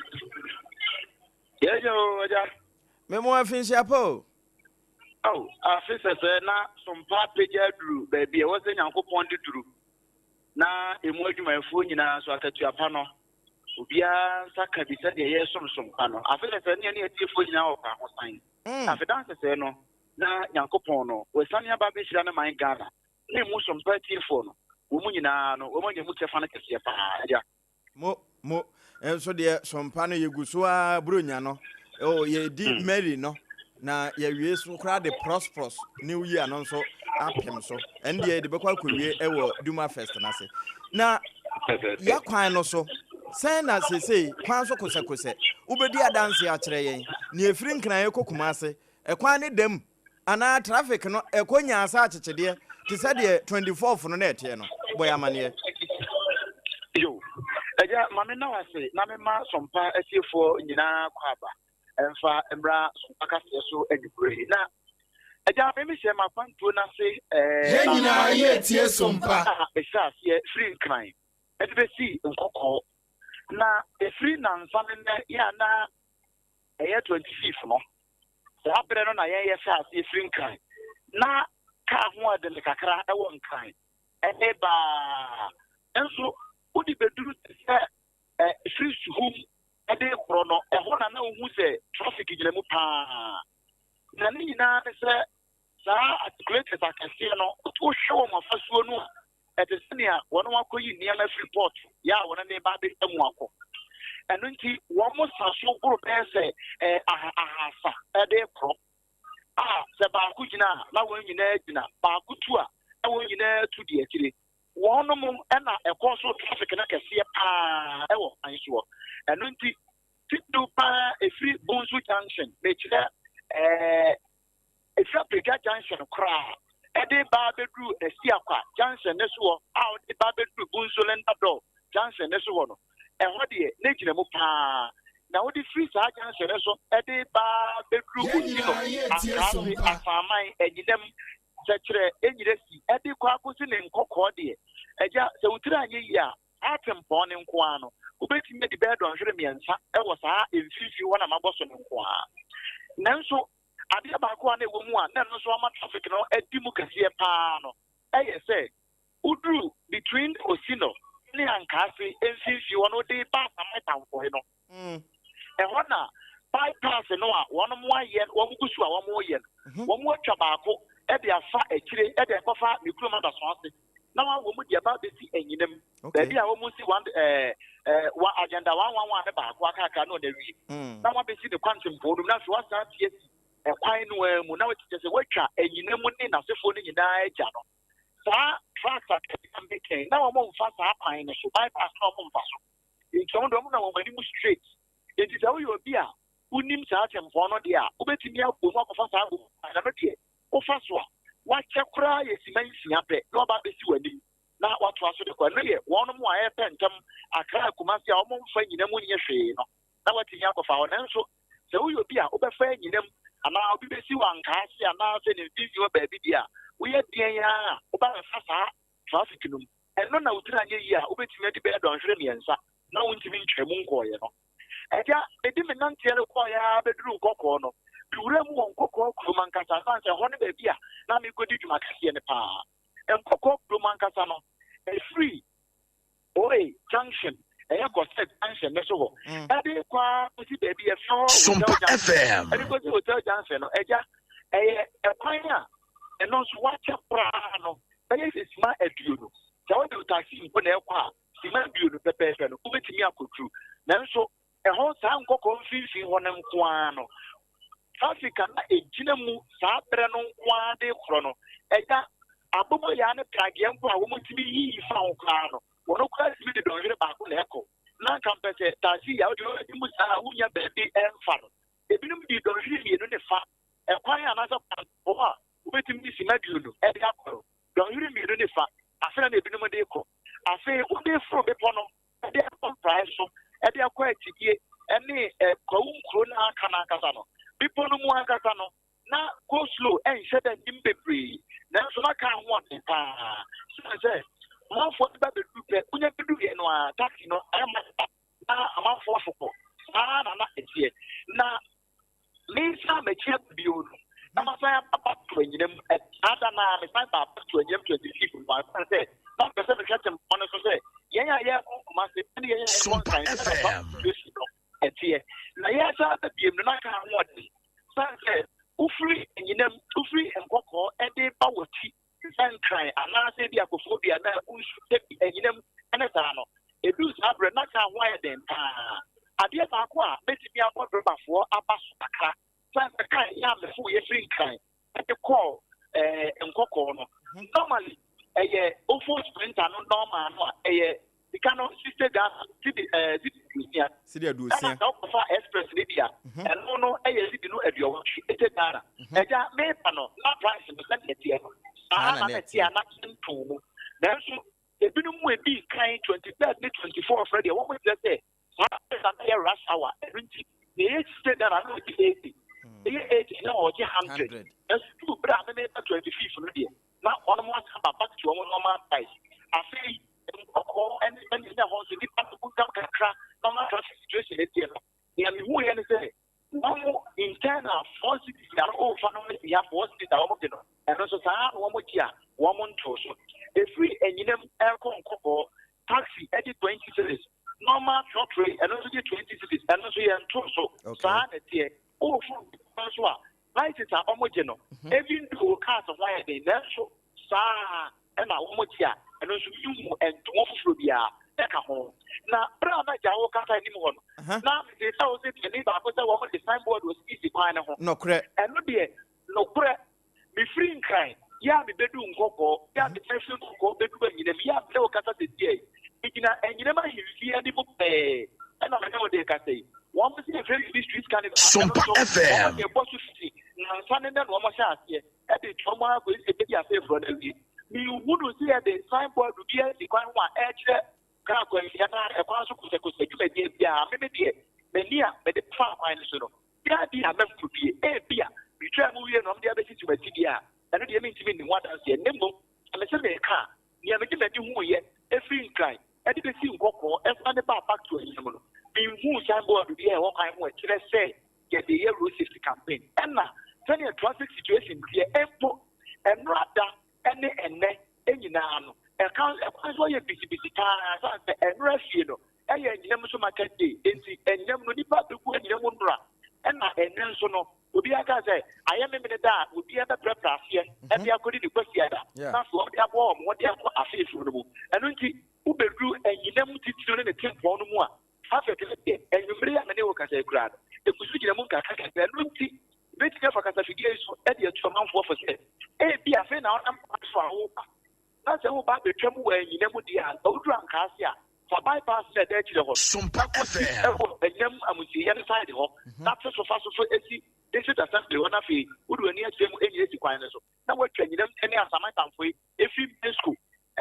Yɛyɛ o, agya. Me mo afinhyia pa o. Ao, afe sɛsɛɛ na sompa apagya aduru baabi a ɛwɔ sɛ Nyankopɔn de duru, na emu adwumayɛfoɔ nyinaa nso akatua pa no, obiara nsa ka bi sɛdeɛ yɛresom sompa no. Afe sɛsɛɛ ne yɛne atiefoɔ nyinaa wɔ kwahosan. Afe dan sɛsɛɛ no, na Nyankopɔn no, wasiane aba abɛhyira ne man Ghana, ne emu sompa atiefoɔ no, wɔn mu nyinaa no, wɔn anya mu kyɛfa no kɛseɛ paa, agya. Mo, mo, nso deɛ sompa no yɛgu so ara buronya no, oh, yɛdi Mary no, na yɛwie so koraa de prosperous New Year no nso apem so. Ɛno deɛ yɛde bɛkɔ akɔwie wɔ Duma Fest no ase. Na yɛ kwan no so, sɛn na seesei kwan so kosɛkosɛ, wobɛdi adanse akyerɛ yɛn, nea ɛfiri Nkran ɛkɔ Kumase, ɛkwan ne dam anaa traffic no ɛkɔ nyaa sɛ akyekyedeɛ te sɛ deɛ 24th no na ɛteɛ no, bɔ yɛ amaneɛ. Yo, agya ma me na wase na me ma Sompa atiefoɔ nyinaa kɔ aba ɛmfa mmra Sompa kaseɛ so anwummerɛ yi. Na agya me mehyɛ m'akwantuo no ase ɛɛ Yɛn nyinaa yɛretie Sompa. A mehyɛ aseɛ firi Nkran ɛde bɛsi Nkɔkɔɔ na ɛfiri nansa ne nnɛ yɛ a na ɛyɛ 25 no Saa berɛ no na yɛn yɛhyɛ aseɛ firi Nkran. Na kaa ho ɛdene kakra wɔ Nkran ɛne baa. Nso wode bɛduru te sɛ ɛfiri Suhum de rekorɔ no, ɛhɔ na na wohu sɛ traffic gyina mu paa. Na ne nyinaa ne sɛ saa articulators akɛseɛ no, wohwɛ wɔn afasuo no a, ɛte sɛ nea wɔn akɔyi nneɛma firi port yɛ a wɔn de ba abɛtwa mu akɔ. Ɛno nti wɔn sa so boro bɛyɛ sɛ eh, ahasa de korɔ a sɛ baako gyina a na wɔn nyinaa gyina, baako tu a na wɔn nyinaa tu di akyire. Wɔn mo na ɛkɔ so traffic no kɛseɛ paa ɛwɔ kwan soɔ. Ɛno nti titiriw paa ɛfiri Bonsu Junction mekyerɛ ɛɛ eh, Ɛfiri Aprigya junction koraa de ba abɛduru Asiakwa junction no soɔ a wode ba abɛduru Bunso Lendador junction no so hɔ no, ɛhɔ deɛ na gyina mu paa. Na wode firi saa junction no so de ba bɛduru Osino, Ankaase, Asaman, Anyinam, Sɛkyerɛ, Enyiresi de kɔ akɔsi ne Nkɔkɔɔ deɛ, agya, sɛ wo tiri anyɛ yie a, saa tempɔn no nko ara no, wobɛtumi adi bɛyɛ dɔnhwere mmiɛnsa wɔ saa mfimfini hɔ na mabɔ so no nko ara. Nanso, adeɛ baako a na ɛwɔ mu a na ɛno nso ama traffic no adi mu kɛseɛ paa no yɛ sɛ, Woduru between Osino ne Ankaase mfimfini hɔ no wode ba Asaman Tamfoe no, ɛhɔ na bypass no a wɔn ayɛ wɔn gu so a wɔn reyɛ no, wɔn atwa baako de afa akyire de akɔfa me kurom adaso ase na wɔawɔ mu de aba abɛsi Anyinam baabi a wɔn si one ɛɛ ɛɛ wa agenda 111 ne baako akakra na wɔn awie na wɔabɛsi ne kwantempɔn no mu na afei wɔasan ate asi ɛkwan no ara mu na wɔkyerɛ sɛ wɔatwa Anyinam ne n'asefoɔ no nyinaa agya no. Saa trucks akɛse a meka yi, na wɔmfa saa kwan no so, bypass no na wɔmfa so. Nti wɔn deɛ wɔnam wɔn anim straight. Nti sɛ woyɛ obi a wonim saa tempɔn no deɛ a, wobɛtumi abɔ mu akɔfa saa kwan no. Ɛno deɛ, wofa so a, wakyɛ koraa yɛ sima nsia pɛ na waba abɛsi w'anim na watoa so de kɔ. Ɛno yɛ wɔnom a ɛrepɛ ntɛm Accra, Kumasi a wɔmfa nnyina mu nyɛ hwee no. na woatumi akɔfa hɔ. Nanso sɛ woyɛ obi a wobɛfa anyinam anaa obi bɛsi wo ankaa ase anaasɛ ne mfimfini hɔ baabi deɛ a, woyɛ deɛn ara a, wobɛfa saa traffic no mu. Ɛno na wo tiri anyɛ yie a, wobɛtumi adi bɛyɛ dɔnhwere mmiɛnsa na wontumi ntwaa mu nkɔeɛ no. Agya, mede me nanteɛ no kɔeɛ ara bɛduruu Nkɔkɔɔ no, mewuraa mu wɔ Nkɔkɔɔ kurom ankasa, ɛsiane sɛ ɛhɔ ne baabi a na merekɔdi dwuma kɛseɛ no paa. Nkɔkɔɔ kurom ankasa no, ɛfiri Oe junction, ɛyɛ Kɔsɛ junction no so hɔ. Ɛde kɔ ara kɔsi baabi yɛfrɛ hɔ Hotel Junction. Ɛde kɔsi Hotel Junction no, agya, ɛyɛ ɛkwan a ɛno nso wakyɛ koraa no bɛyɛ sɛ sima 20. Sɛ wode wo taxi mpo na ɛkɔ a, sima 20 pɛpɛɛpɛ no, wobɛtumi akɔduru. Nanso ɛhɔ saa nkɔkɔɔ mfimfini hɔ no nko ara no, traffic a na ɛgyina mu saa berɛ no nko ara de korɔ no, agya, aboboyaa ne prageɛ mpo a wɔtumi yiyi fa ho koraa no, wɔn koraa tumi de dɔnhwere baako na ɛkɔ. Na anka mpɛ sɛ taxi a wode wadi mu saa a wonya baabi mfa no. Ebinom di dɔnhwere mmienu ne fa ɛkwan anaasɛ kwanpɔn a wobɛtumi de sima 20 de akɔ no, dɔnhwere mmienu ne fa afei na ebinom de kɔ. Afei wode foro bepɔ no de akɔ mprae so, de akɔ atidie ne kwawu nkuro no aka no ankasa no, bepɔ no mu ankasa no, na go slow nhyɛ da nnim bebree, nanso na kaa ho ɔden paa. Sane sɛ amanfoɔ de ba bɛduru pɛ, wonya bɛduruiɛ no ara, taxi no ɛma na amanfoɔ afokɔ. Saa na na ɛteɛ. Na Mesan m'akyi aba bio no, na masan aba back to Anyinam. Saa da no ara, mesan baa back to Anyinam 25 no, ɛsiane sɛ na mepɛ sɛ mehwɛ tempɔn no so sɛ yɛn a yɛrekɔ Kumasi ne yɛn a yɛrekɔ Nkran sɛdeɛ traffic situation no ɛteɛ. Na yɛresan aba bio no, na kaa ho ɔden. Ɛsiane sɛ wofiri Anyinam, wofiri Nkɔkɔɔ de ba Wati te sɛ Nkran anaasɛ ebi Akofodua na nsu bi Anyinam ne saa no, ɛduu saa berɛ na kaa ho ayɛ den paa. Adeɛ baako a mɛtumi abɔ drɔbafoɔ aba so kakra, sane sɛ kaa yi a mefoeɛ firi Nkran de kɔɔ eh, Nkɔkɔɔ no, normally ɛyɛ ofo sprinter no normal no a ɛyɛ sika no 60 Ghana, cedi eh, cedi 60. Cedi 60. Ɛna sɛ wokɔfa express no bi a, ɛno no ɛyɛ cedi no 80, 80 Ghana. Agya, meba no na price no sɛdeɛ ɛteɛ no, saa na na ɛteɛ a na yɛntoo mu. Nanso Ebinom mu edii kan, 23rd ne 24th no deɛ, wɔn kyerɛ sɛ saa bere na na ɛyɛ rush hour, ɛno nti nea ɛyɛ 60 Ghana na ɔgye 80, ɛyɛ 80 na ɔgye 100. Nanso duu bere a me meba 25th no deɛ, na wɔn asan ba back to wɔn normal price. Afei nkɔkɔɔ ne sɛnea na ɛhɔ nso nnipa no bunkam kakra na wɔn traffic situation no teɛ no, nea mehuiɛ ne sɛ Wɔn internal 4 cedis a wɔfa no asi ha 4 cedis a wɔgye no, ɛno nso saa ara na wɔgye a wɔn ntoo so. Ɛfiri Anyinam rekɔ Nkɔkɔɔ, taxi gye 20 cedis, normal trɔtrɔ yi ɛno nso gye 20 cedis, ɛno nso yɛntoo so. Saa na ɛteɛ. Woforo bepɔ nso a, prices a wɔgye no, even though cars ho ayɛ den, nanso saa ara na wɔgye a ɛno nso menhu ntoma foforɔ biara ɛka ho. Na berɛ a na agya wokasa anim hɔ no, na mete sɛ wo sɛ deɛ baako sɛ wɔn de signboard wɔ sisi kwan no ho. Nokorɛ. Ɛno deɛ, nokorɛ, mefiri Nkran, yɛ a mebɛdu Nkɔkɔɔ, yɛ a mesan firi Nkɔkɔɔ bɛdu Anyinam, yɛ a mene wo kasa seesei yi, megyina Anyinam ahemfie anim pɛɛ ɛna mene wo de kasa yi. Wɔn sɛ yɛfrɛ biribi street carnival, ɛno nso wɔn de bɔ so fiti nansa ne nnɛ na wɔn hyɛ aseɛ. de retwa mu ara kɔsi sɛ ɛbɛdi afe reforɔ no awie. Menhunuu sɛ yɛde signboard bi asi kwan ho a ɛrekyerɛ kaa akwanhyia anaa ɛkwan so kosɛkosɛ dwumadie biara. Me me deɛ, m'ani a mede faa kwan no so no, biara bi a mahunu bie. Ebia metwaa mu wie na wɔde abɛsisi m'akyi deɛ a, ɛno deɛ mentumi nni ho adanseɛ. Na mmom, sɛ mese mereka a, nea mede m'ani huiɛ firi Nkran de bɛsi Nkɔkɔɔ sane baa back to Anyinam no, menhuu signboard biara a ɛwɔ kwan ho a ɛkyerɛ sɛ yɛde reyɛ road safety campaign. Ɛna sɛdeɛ traffic situation teɛ mpo, ɛnora da ne ɛnnɛ nyinaa no, ɛka ɛkwan so ayɛ bisibisi paa ɛsiane sɛ ɛnora fie no ɛyɛ anyinam nso market day, enti anyinam no nnipa bɛgu anyinam nnora. Ɛna ɛnnɛ nso no, obiara ka sɛ ayɛ memene da a obiara bɛprɛprɛ aseɛ ɛde akɔdi ne Kwasiada na afei wɔde aboa wɔn ho de akɔ afeefo no mu. Ɛno nti wobɛduru anyinam titiriw ne ne tempɔn no mu a, traffic no deɛ, anwummere yi a me ne wo kasa yi koraa no, ɛgu so gyina mu nkakrankakra. Ɛno nti yɛbɛtumi afa kasafidie yi so de atu ɔmanfoɔ fo sɛ, ebia afei na wonam kwan so a woreba, na sɛ woreba abɛtwam wɔ anyinam deɛ a, sɛ woduru Ankaase a, fa bypass no a ɛda akyire hɔ no, na kɔsi wɔ anyinam amusieeɛ no side hɔ, na te so fa so so si District Assembly hɔ, na afei wode w'ani akyerɛ mu nyina si kwan no so, na woatwa anyinam ne Asaman Tamfoe ɛfiri Mesco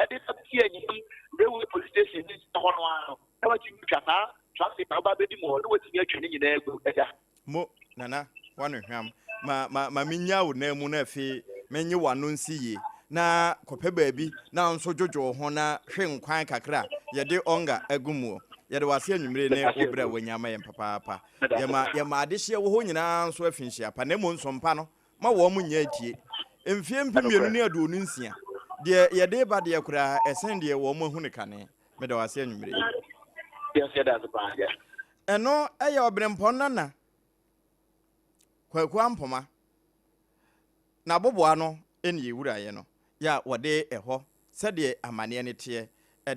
de ba bɛsi anyinam Railway Police Station no nkyɛn hɔ no ara no, na woatumi atwa saa traffic a woba abɛdi mu hɔ, na woatumi atwa ne nyinaa agu agya. Mo, Nana, w'ano hwam. Ma, ma, ma mennya wo nan mu na afei menye w'ano nsi yie. Na kɔpɛ baabi na wo nso dwodwo wo ho na hwe nkwan kakra a yɛde ɔnga agu muo. Yɛde wo ase anwummere ne wo berɛ a woanya ama yɛn papaapa. Yɛma, yɛma adehyeɛ wɔ hɔ nyinaa nso afinhyia pa, na mmom nsompa no, ma wɔn nyɛ atie. Mfeɛ 2026, deɛ yɛde reba deɛ koraa ɛsen deɛ wɔn ahu no kane. Meda wo ase anwummere yi. Yes, yɛda ase paa, yeah. Ɛno yɛ Ɔberempɔn Nana Kwaku Ampoma n'aboboano ne yɛwuraeɛ no yɛ a wɔde ɛhɔ sɛdeɛ amanneɛ no teɛ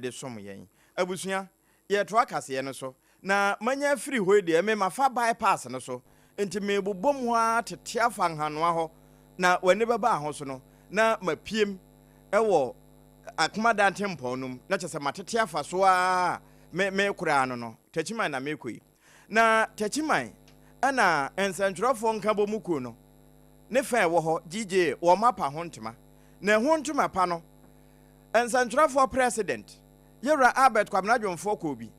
de som yɛn. Abusua, yɛretoa kaseɛ no so, na manya afiri hɔ yi deɛ, me mafa bypass no so, nti merebobom hɔ ara tete afa Nhanoa hɔ, na w'ani bɛba ho so no, na mapiem wɔ Akomadan tempɔn no mu, na kyerɛ sɛ matete afa so ara a me merekora ano no, Techiman na merekɔ yi. Na Techiman na nsɛntwerɛfoɔ nkabɔmu kuo no ne fã a ɛwɔ hɔ, GJA, wɔn apa ho ntoma. Na ɛho ntoma pa no, nsɛntwerɛfoɔ president, Yɛwura Albert Kwabena Dwomfoɔ kɔɔ bi.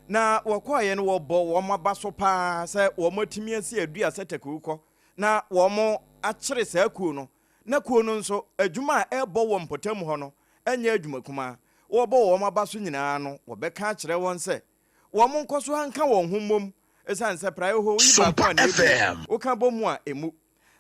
Na wɔkɔeɛ no wɔbɔ wɔn aba so pa ara sɛ wɔatumi asi adua sɛ takuukɔ na wɔakyere saa kuo no. Na kuo no nso, adwuma a ɛrebɔ wɔ mpɔtam hɔ no nyɛ adwuma kumaa. Wɔbɔ wɔn aba so nyinaa no, wɔbɛka akyerɛ wɔn sɛ wɔnkɔ so ara nka wɔn ho mmom esiane sɛ praeɛ hɔ woyi baako a na ebu, woka bɔ mu a emu.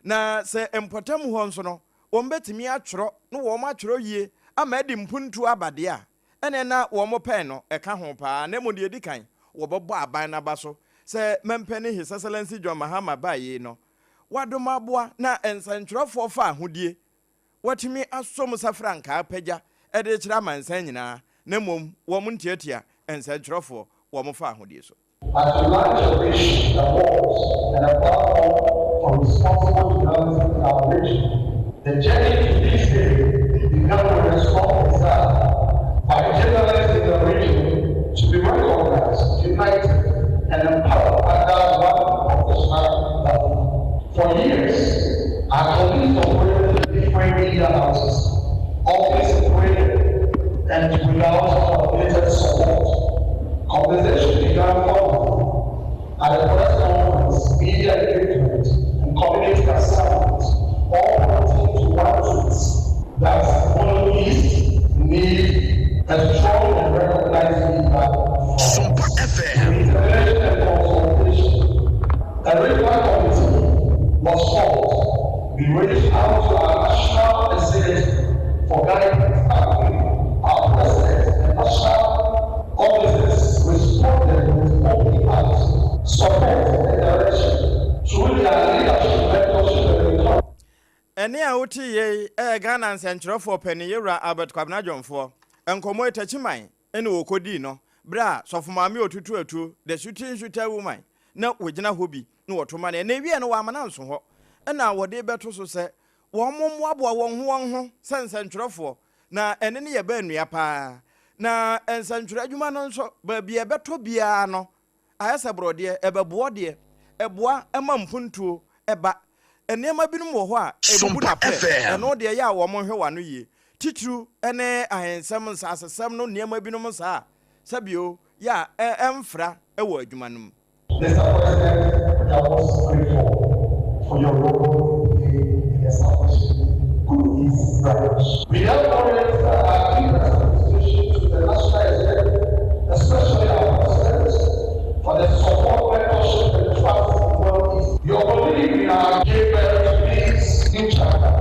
Na sɛ mpɔtam hɔ nso no, wɔbɛtumi atwerɛ na wɔatwerɛ yie ama adi mpuntuo aba deɛ a, ɛnneɛ na wɔn pɛn no ka ho pa ara. Na mmom deɛ ɛdi kan, wɔbɛbɔ aban no aba so sɛ mampanin His Excellency John Mahama baeɛ yi no, wadom aboa na nsɛntwerɛfoɔ fa ahodie wɔatumi asɔ mu sɛ frankaa apagya de rekyerɛ amansan nyinaa na mmom wɔn ntiatia nsɛntwerɛfoɔ wɔn fa ahodie so. As we launch a vision that walls and a platform for responsible development in our region, the journey to this day began with a strong desire by journalists in the region to be recognized, united, and empowered under one professional platform. For years, our colleagues operated in different media houses, often separated and without coordinated support. Conversation began formally at a press conference, media engagement, and community assemblies, all pointing to one truth that Bono East needs a strong and recognized leader from us. With intervention and consultation, a regional committee was formed. We reached out to our national executive for guidance. Thankfully, our president and national officers responded with open arms, support, and direction through their leadership, mentorship, and encouragement. Ɛnne a wote yei yɛ Ghana nsɛnkyerɛwfoɔ panin Yewura Albert Kwabena Dwomfoɔ. Nkɔmmɔ yi Takyiman na wɔkɔdii no berɛ a Sɔfo Maame Otutu Atuo, The Shooting Shooter Woman, na wɔgyina hɔ bi na wɔto ma no. Na ɛwieɛ no wɔamma no anso hɔ na wɔde rebɛto so sɛ wɔmmoaboa wɔn ho wɔn ho sɛ nsɛntwerɛfoɔ na ɛne no yɛ baanua pa ara. Na nsɛntwerɛ adwuma no nso baabi a ɛbɛtɔ biara no ayɛ sɛ borɔdeɛ, ɛbɛboɔ deɛ, ɛboa ma mpuntuo ba. nneɛma binom wɔ hɔ a ɛbubu Sompa naprɛ, FM. ɛno deɛ ɛyɛ a wɔn nhwɛ w'ano yie. Titiriw ne ahensɛm, nsasesɛm no nneɛma binom saa a sɛbio yɛ a ɛmfra wɔ adwuma no mu. Mr. President, we are most grateful for your role you played in establishing Guru East Branch. We therefore register our deepest appreciation to the national executive, especially our president, for the support, mentorship, and trust in Bono East. Your belief in our gave birth to this new chapter.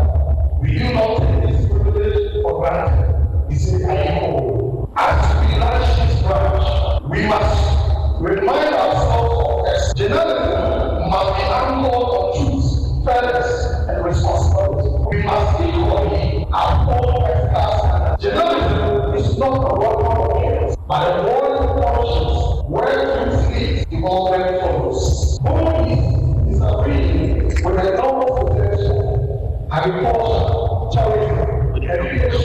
We do not take this privilege for granted. We say, Ayeko. As we launch this branch, we must remind ourselves of this. Journalism must be anchored on truth, fairness, and responsibility. We must equally uphold ethical standards. Journalism is not a weapon of chaos, but a voice of conscience where truth leads, development follows. Bono East is a region with enormous potential, agriculture, tourism, education.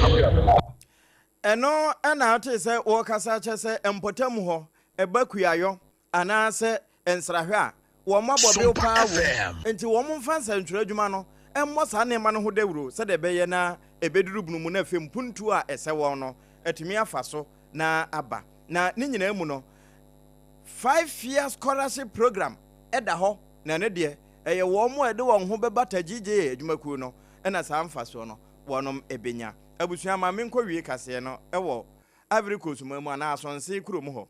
Ɛno na wotee sɛ wɔrekasa kyerɛ sɛ mpɔtam hɔ ba kuayɔ anaasɛ nsrahwɛ a, wɔabɔ bew Sompa paa wom. FM. Enti wɔmfa nsɛntwerɛ adwuma no mmɔ saa nneɛma no ho dawuro sɛdeɛ ɛbɛyɛ na ɛbɛduru bunu mu na afei mpuntuo a ɛsɛ wɔn no atumi afa so na aba. Na ne nyinaa mu no, Five Year Scholarship Program da hɔ, na ɛno deɛ, ɛyɛ wɔn a ɛde wɔn ho bɛbata GJA adwumakuo no na saa mfasoɔ no wɔnom bɛnya. Abusua ma menkɔ wie kaseɛ no wɔ Ivory Coast man mu anaa Asonse kurom hɔ.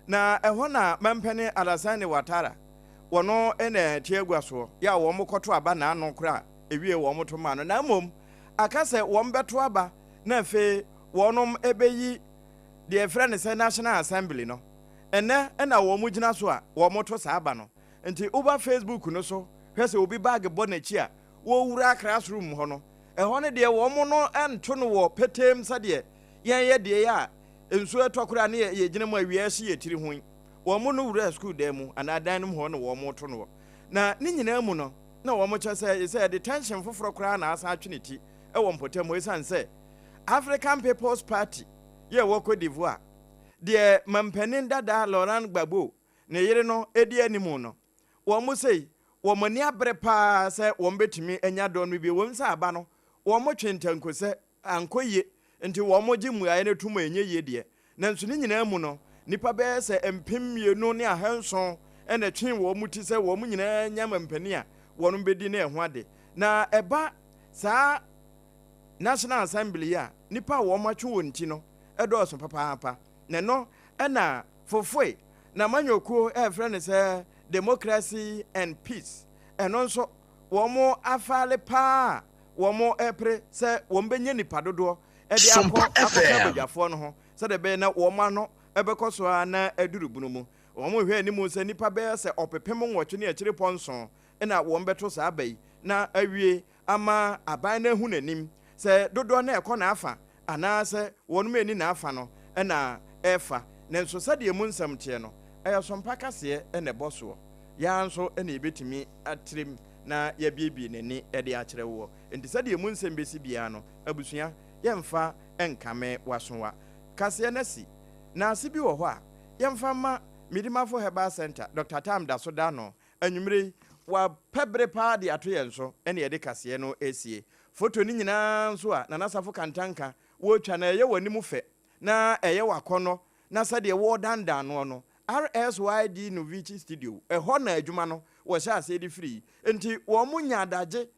Na ɛhɔ na mampɛne Alassane Ouattara, wɔno na ɛte agua soɔ, yɛ a wɔn kɔto aba naano koraa ɛwie wɔn to maa no. Na mmom aka sɛ wɔn bɛto aba na afei wɔnom bɛyi deɛ yɛfrɛ no sɛ National Assembly no. Ɛnɛ na wɔn gyina so a wɔn to saa aba no. Nti woba Facebook no so hwɛ sɛ obi bag bɔ n'akyi a wɔwura classroom hɔ no, Ɛhɔ no deɛ wɔn no nto no wɔ peteem sɛdeɛ yɛn yɛ deɛ yi a nsuo ɛtɔ koraa ne yɛ gyina mu awia ɛhye yɛ tiri ho yi. Wɔn no wura sukuu dan mu anaa dan no mu hɔ na wɔn to no wɔ. Na ne nyinaa mu no na wɔn kyɛ sɛ sɛ ɛde tension foforɔ koraa na asan atwe ne ti wɔ mpɔtam hɔ ɛsiane sɛ African People's Party yɛ ɛwɔ Cote d'Ivoire deɛ mampanin dada Laurent Gbagbo ne yere no di anim no wɔn sei wɔn ani abere paa sɛ wɔbɛtumi anya dɔn no bio. Ɛwom sɛ aba no, wɔtwe ntanko sɛ ankɔ yie nti wɔgye mmuaeɛ no tom a ɛnyɛ yie deɛ, nanso ne nyinaa mu no, nnipa bɛyɛ sɛ 2700 na ɛtwee wɔn ti sɛ wɔn nyinaa nya mampanin a wɔbɛdi ne ɛho ade. Na ɛba saa National Assembly yi a, nnipa a wɔatwe wɔn ti no dɔɔso papaapa, na ɛno na Fofoe n'amanyɔkuo a yɛfrɛ no sɛ Democracy and Peace, ɛno nso wɔn afaale paa a wɔrepere sɛ wɔbɛnya nnipa dodoɔ de akɔ Sompa akɔka FM. badwafoɔ no ho sɛdeɛ ɛbɛyɛ na wɔn ano bɛkɔ so ara na aduru bunu mu. Wɔhwɛ anim sɛ nnipa bɛyɛ sɛ ɔpepem nwɔtwe ne akyirepɔ nson na wɔbɛto saa aba yi na awie ama aban no ahu n'anim sɛ dodoɔ no ɛkɔ n'afa anaasɛ wɔnom ɛnni n'afa no na ɛrefa. Nanso sɛdeɛ emu nsɛm teɛ no, ɛyɛ sompa kaseɛ na ɛbɔ soɔ. Yɛn ara nso na yɛbɛtumi atrem na yɛabiebie n'ani de akyerɛ woɔ. Enti sɛdeɛ emu nsɛm bɛsi biara no, abusua, yɛmfa nkame w'asowa. Kaseɛ no asi. Naase bi wɔ hɔ a, yɛmfa mma Medimafo Herbal Centre, Dɔkta Tam da so da ano. Anwummere yi, wapɛ bere paa de ato yɛn so na yɛde kaseɛ no resie. Foto no nyinaa nso a Nana Safo Kantanka retwa no, ɛyɛ w'anim fɛ na ɛyɛ w'akɔnnɔ na sɛdeɛ wɔredandan noɔ no, RSYD Novici Studio, ɛhɔ na adwuma no wɔhyɛɛ aseɛ de firii. Enti wɔn adagye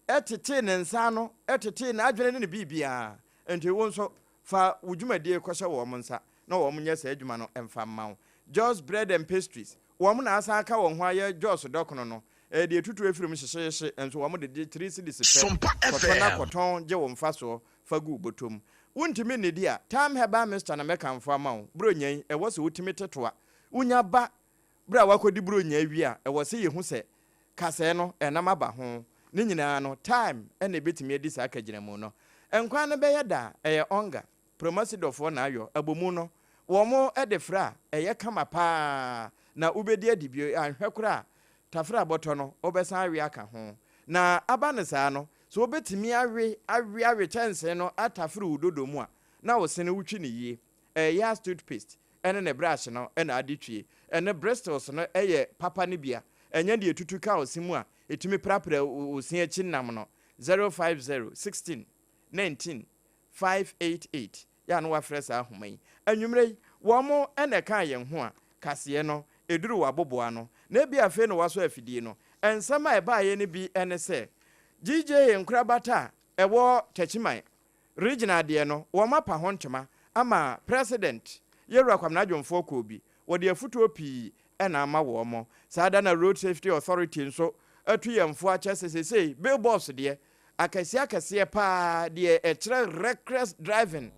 tetee ne nsa ano, tetee n'adwene ne ne biribiara. Enti wo nso, fa wo dwumadie kɔhyɛ wɔn nsa na wɔnyɛ saa adwuma no mfa mma wo. Jos Bread and Pastries, Wɔn na asan aka wɔn ho ayɛ Jos dɔkono no. Ɛyɛ deɛ ɛtutu afiri mu hyehyeehye nso wɔn de gye three cedis pɛ. Sompa Kɔtɔ na FM. kɔtɔn gye wo mfasoɔ fa gu wo bɔtɔ mu. Wontumi nnidi a, Thyme Herbal Mixture na mɛkamfo ama wo. Buronya yi, ɛwɔ sɛ wotumi te toa. Wonya ba berɛ a woakɔdi buronya awie a, ɛwɔ sɛ yɛhu sɛ kasɛɛ no ɛnam aba ho. Ne nyinaa no, thyme na ɛbɛtumi adi saa kagyinamu no. Nkwan no bɛyɛ dɛ a, ɛyɛ ɔnga. Promasidɔfoɔ na ayɔ abomu no, wɔn de fra a, ɛyɛ kama pa ara, na wobɛdi adi bio, anhwɛ koraa a, tafra bɔtɔ no, wobɛsan awe aka ho. Na aba no saa no, sɛ wobɛtumi awe, awe, awe kyɛnsee no atafere wo dodo mu a, na wo se no wotwi no yie. Ɛyɛ Yas toothpaste ne ne brush no na ade twie. Ɛno bristles no yɛ papa no bi a. Ɛnyɛ deɛ ɛtutu ka wo se mu a ɛtumi prapra wo se akyi nam no. 050 16 19 588 yɛ a na wafrɛ saa ahoma yi. Anwummerɛ yi, wɔn na ɛkaa yɛn ho a kaseɛ no ɛduru w'aboboa ano, na ebia afei na wasɔ afidie no. Nsɛm a ɛbaeɛ no bi ne sɛ, GJA nkorabata a ɛwɔ Techiman Regional deɛ no, wɔapa ho ntoma ama President, Yɛwura Kwamina Dwomfoɔ Koobi. Wɔde afutuo pii na ama wɔn. Saa da na Road Safety Authority nso atu yɛn fo akyɛ sɛ seesei billboards deɛ, akɛseɛ akɛseɛ pa ara deɛ ɛkyerɛ reckless driving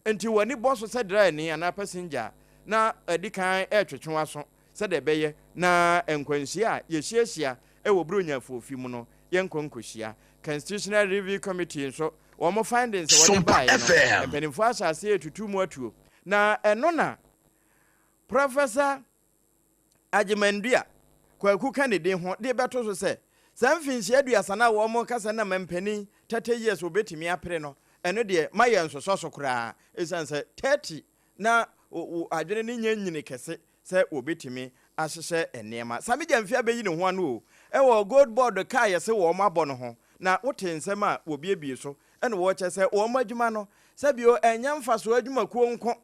nti w'ani bɔ so sɛ draani anaa passenger a, na adi kan retwetwe w'aso sɛdeɛ ɛbɛyɛ na nkwanhyia a yɛhyiahyia wɔ Buronya afuofi mu no yɛnkɔ nkɔhyia. Constitutional Review Committee nso wɔn findings a wɔde Sompa baeɛ no, FM. mpanimfoɔ ahyɛ aseɛ retutu mu atuo na ɛno na Professor Agyemandua Kwaku ka ne din ho de bɛto so sɛ, saa mfinhyia 30 no a wɔreka sɛ na mampanin 30 years wɔbɛtumi apere no, ɛno deɛ ma yɛnsosɔ so koraa ɛsiane sɛ 30 na adwene no nyɛ nyini kɛse sɛ wɔbɛtumi ahyehyɛ nneɛma. Sammy Gyamfi abɛyi ne ho ano o wɔ Gold Board ka a yɛse wɔn abɔ no ho, na wote nsɛm a wɔbiebie so na wɔkyɛ sɛ wɔn adwuma no sɛbio ɛnyɛ mfasoɔ adwumakuo nko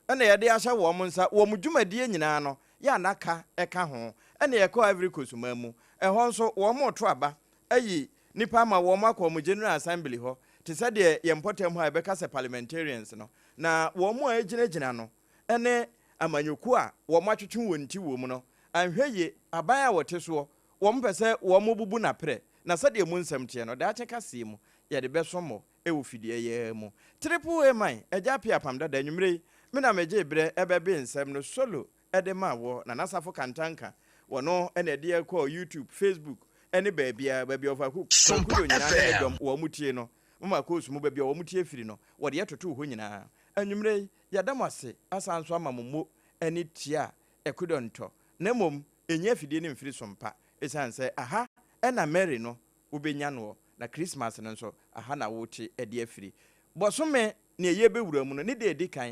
na yɛde ahyɛ wɔn nsa, wɔn dwumadie nyinaa no, yɛ a na ka ka ho. Ɛna yɛkɔɔ Ivory Coast man mu, ɛhɔ nso wɔreto aba ayi nnipa ama wɔn akɔ wɔn General Assembly hɔ, te sɛ deɛ yɛn mpɔtam hɔ a yɛbɛka sɛ Parliamentarians no, na wɔn a ɛgyinagyina no ne amanyɔkuo a wɔatwetwe wɔn ti wɔ mu no, anhwɛ yie, aban a wɔte soɔ, wɔpɛ sɛ wɔbubu no aperɛ, na sɛdeɛ emu nsɛm teɛ no, daakye kaseɛ mu, yɛde bɛso mo wɔ fidua yi ara mu. Triple A man, Agya Appiah Apam Dada, anwumerɛ yi, me na megyee berɛ bɛbee nsɛm no solo de maa woɔ, Nana Safo Kantanka, wɔno na ɛde yɛn kɔɔ YouTube, Facebook ne baabiara, baabi a Ɔfa Kwaku Sompa Dɔ nyinaa ne ne FM. dɔm wɔn tie no, moma koosu mu baabi a wɔn tie firi no, wɔde yɛ totoo hɔ nyinaa. Anwumerɛ yi, yɛda mo ase asan nso ama mo mo ani tua Akudɔntɔ, na mmom ɛnyi afidie no mfiri Sompa, ɛsiane sɛ aha na Mary no wobɛnya noɔ, na Christmas no nso, aha na wote de afiri. Bɔsome nea yɛrebɛwura mu no, ne da a ɛdi kan.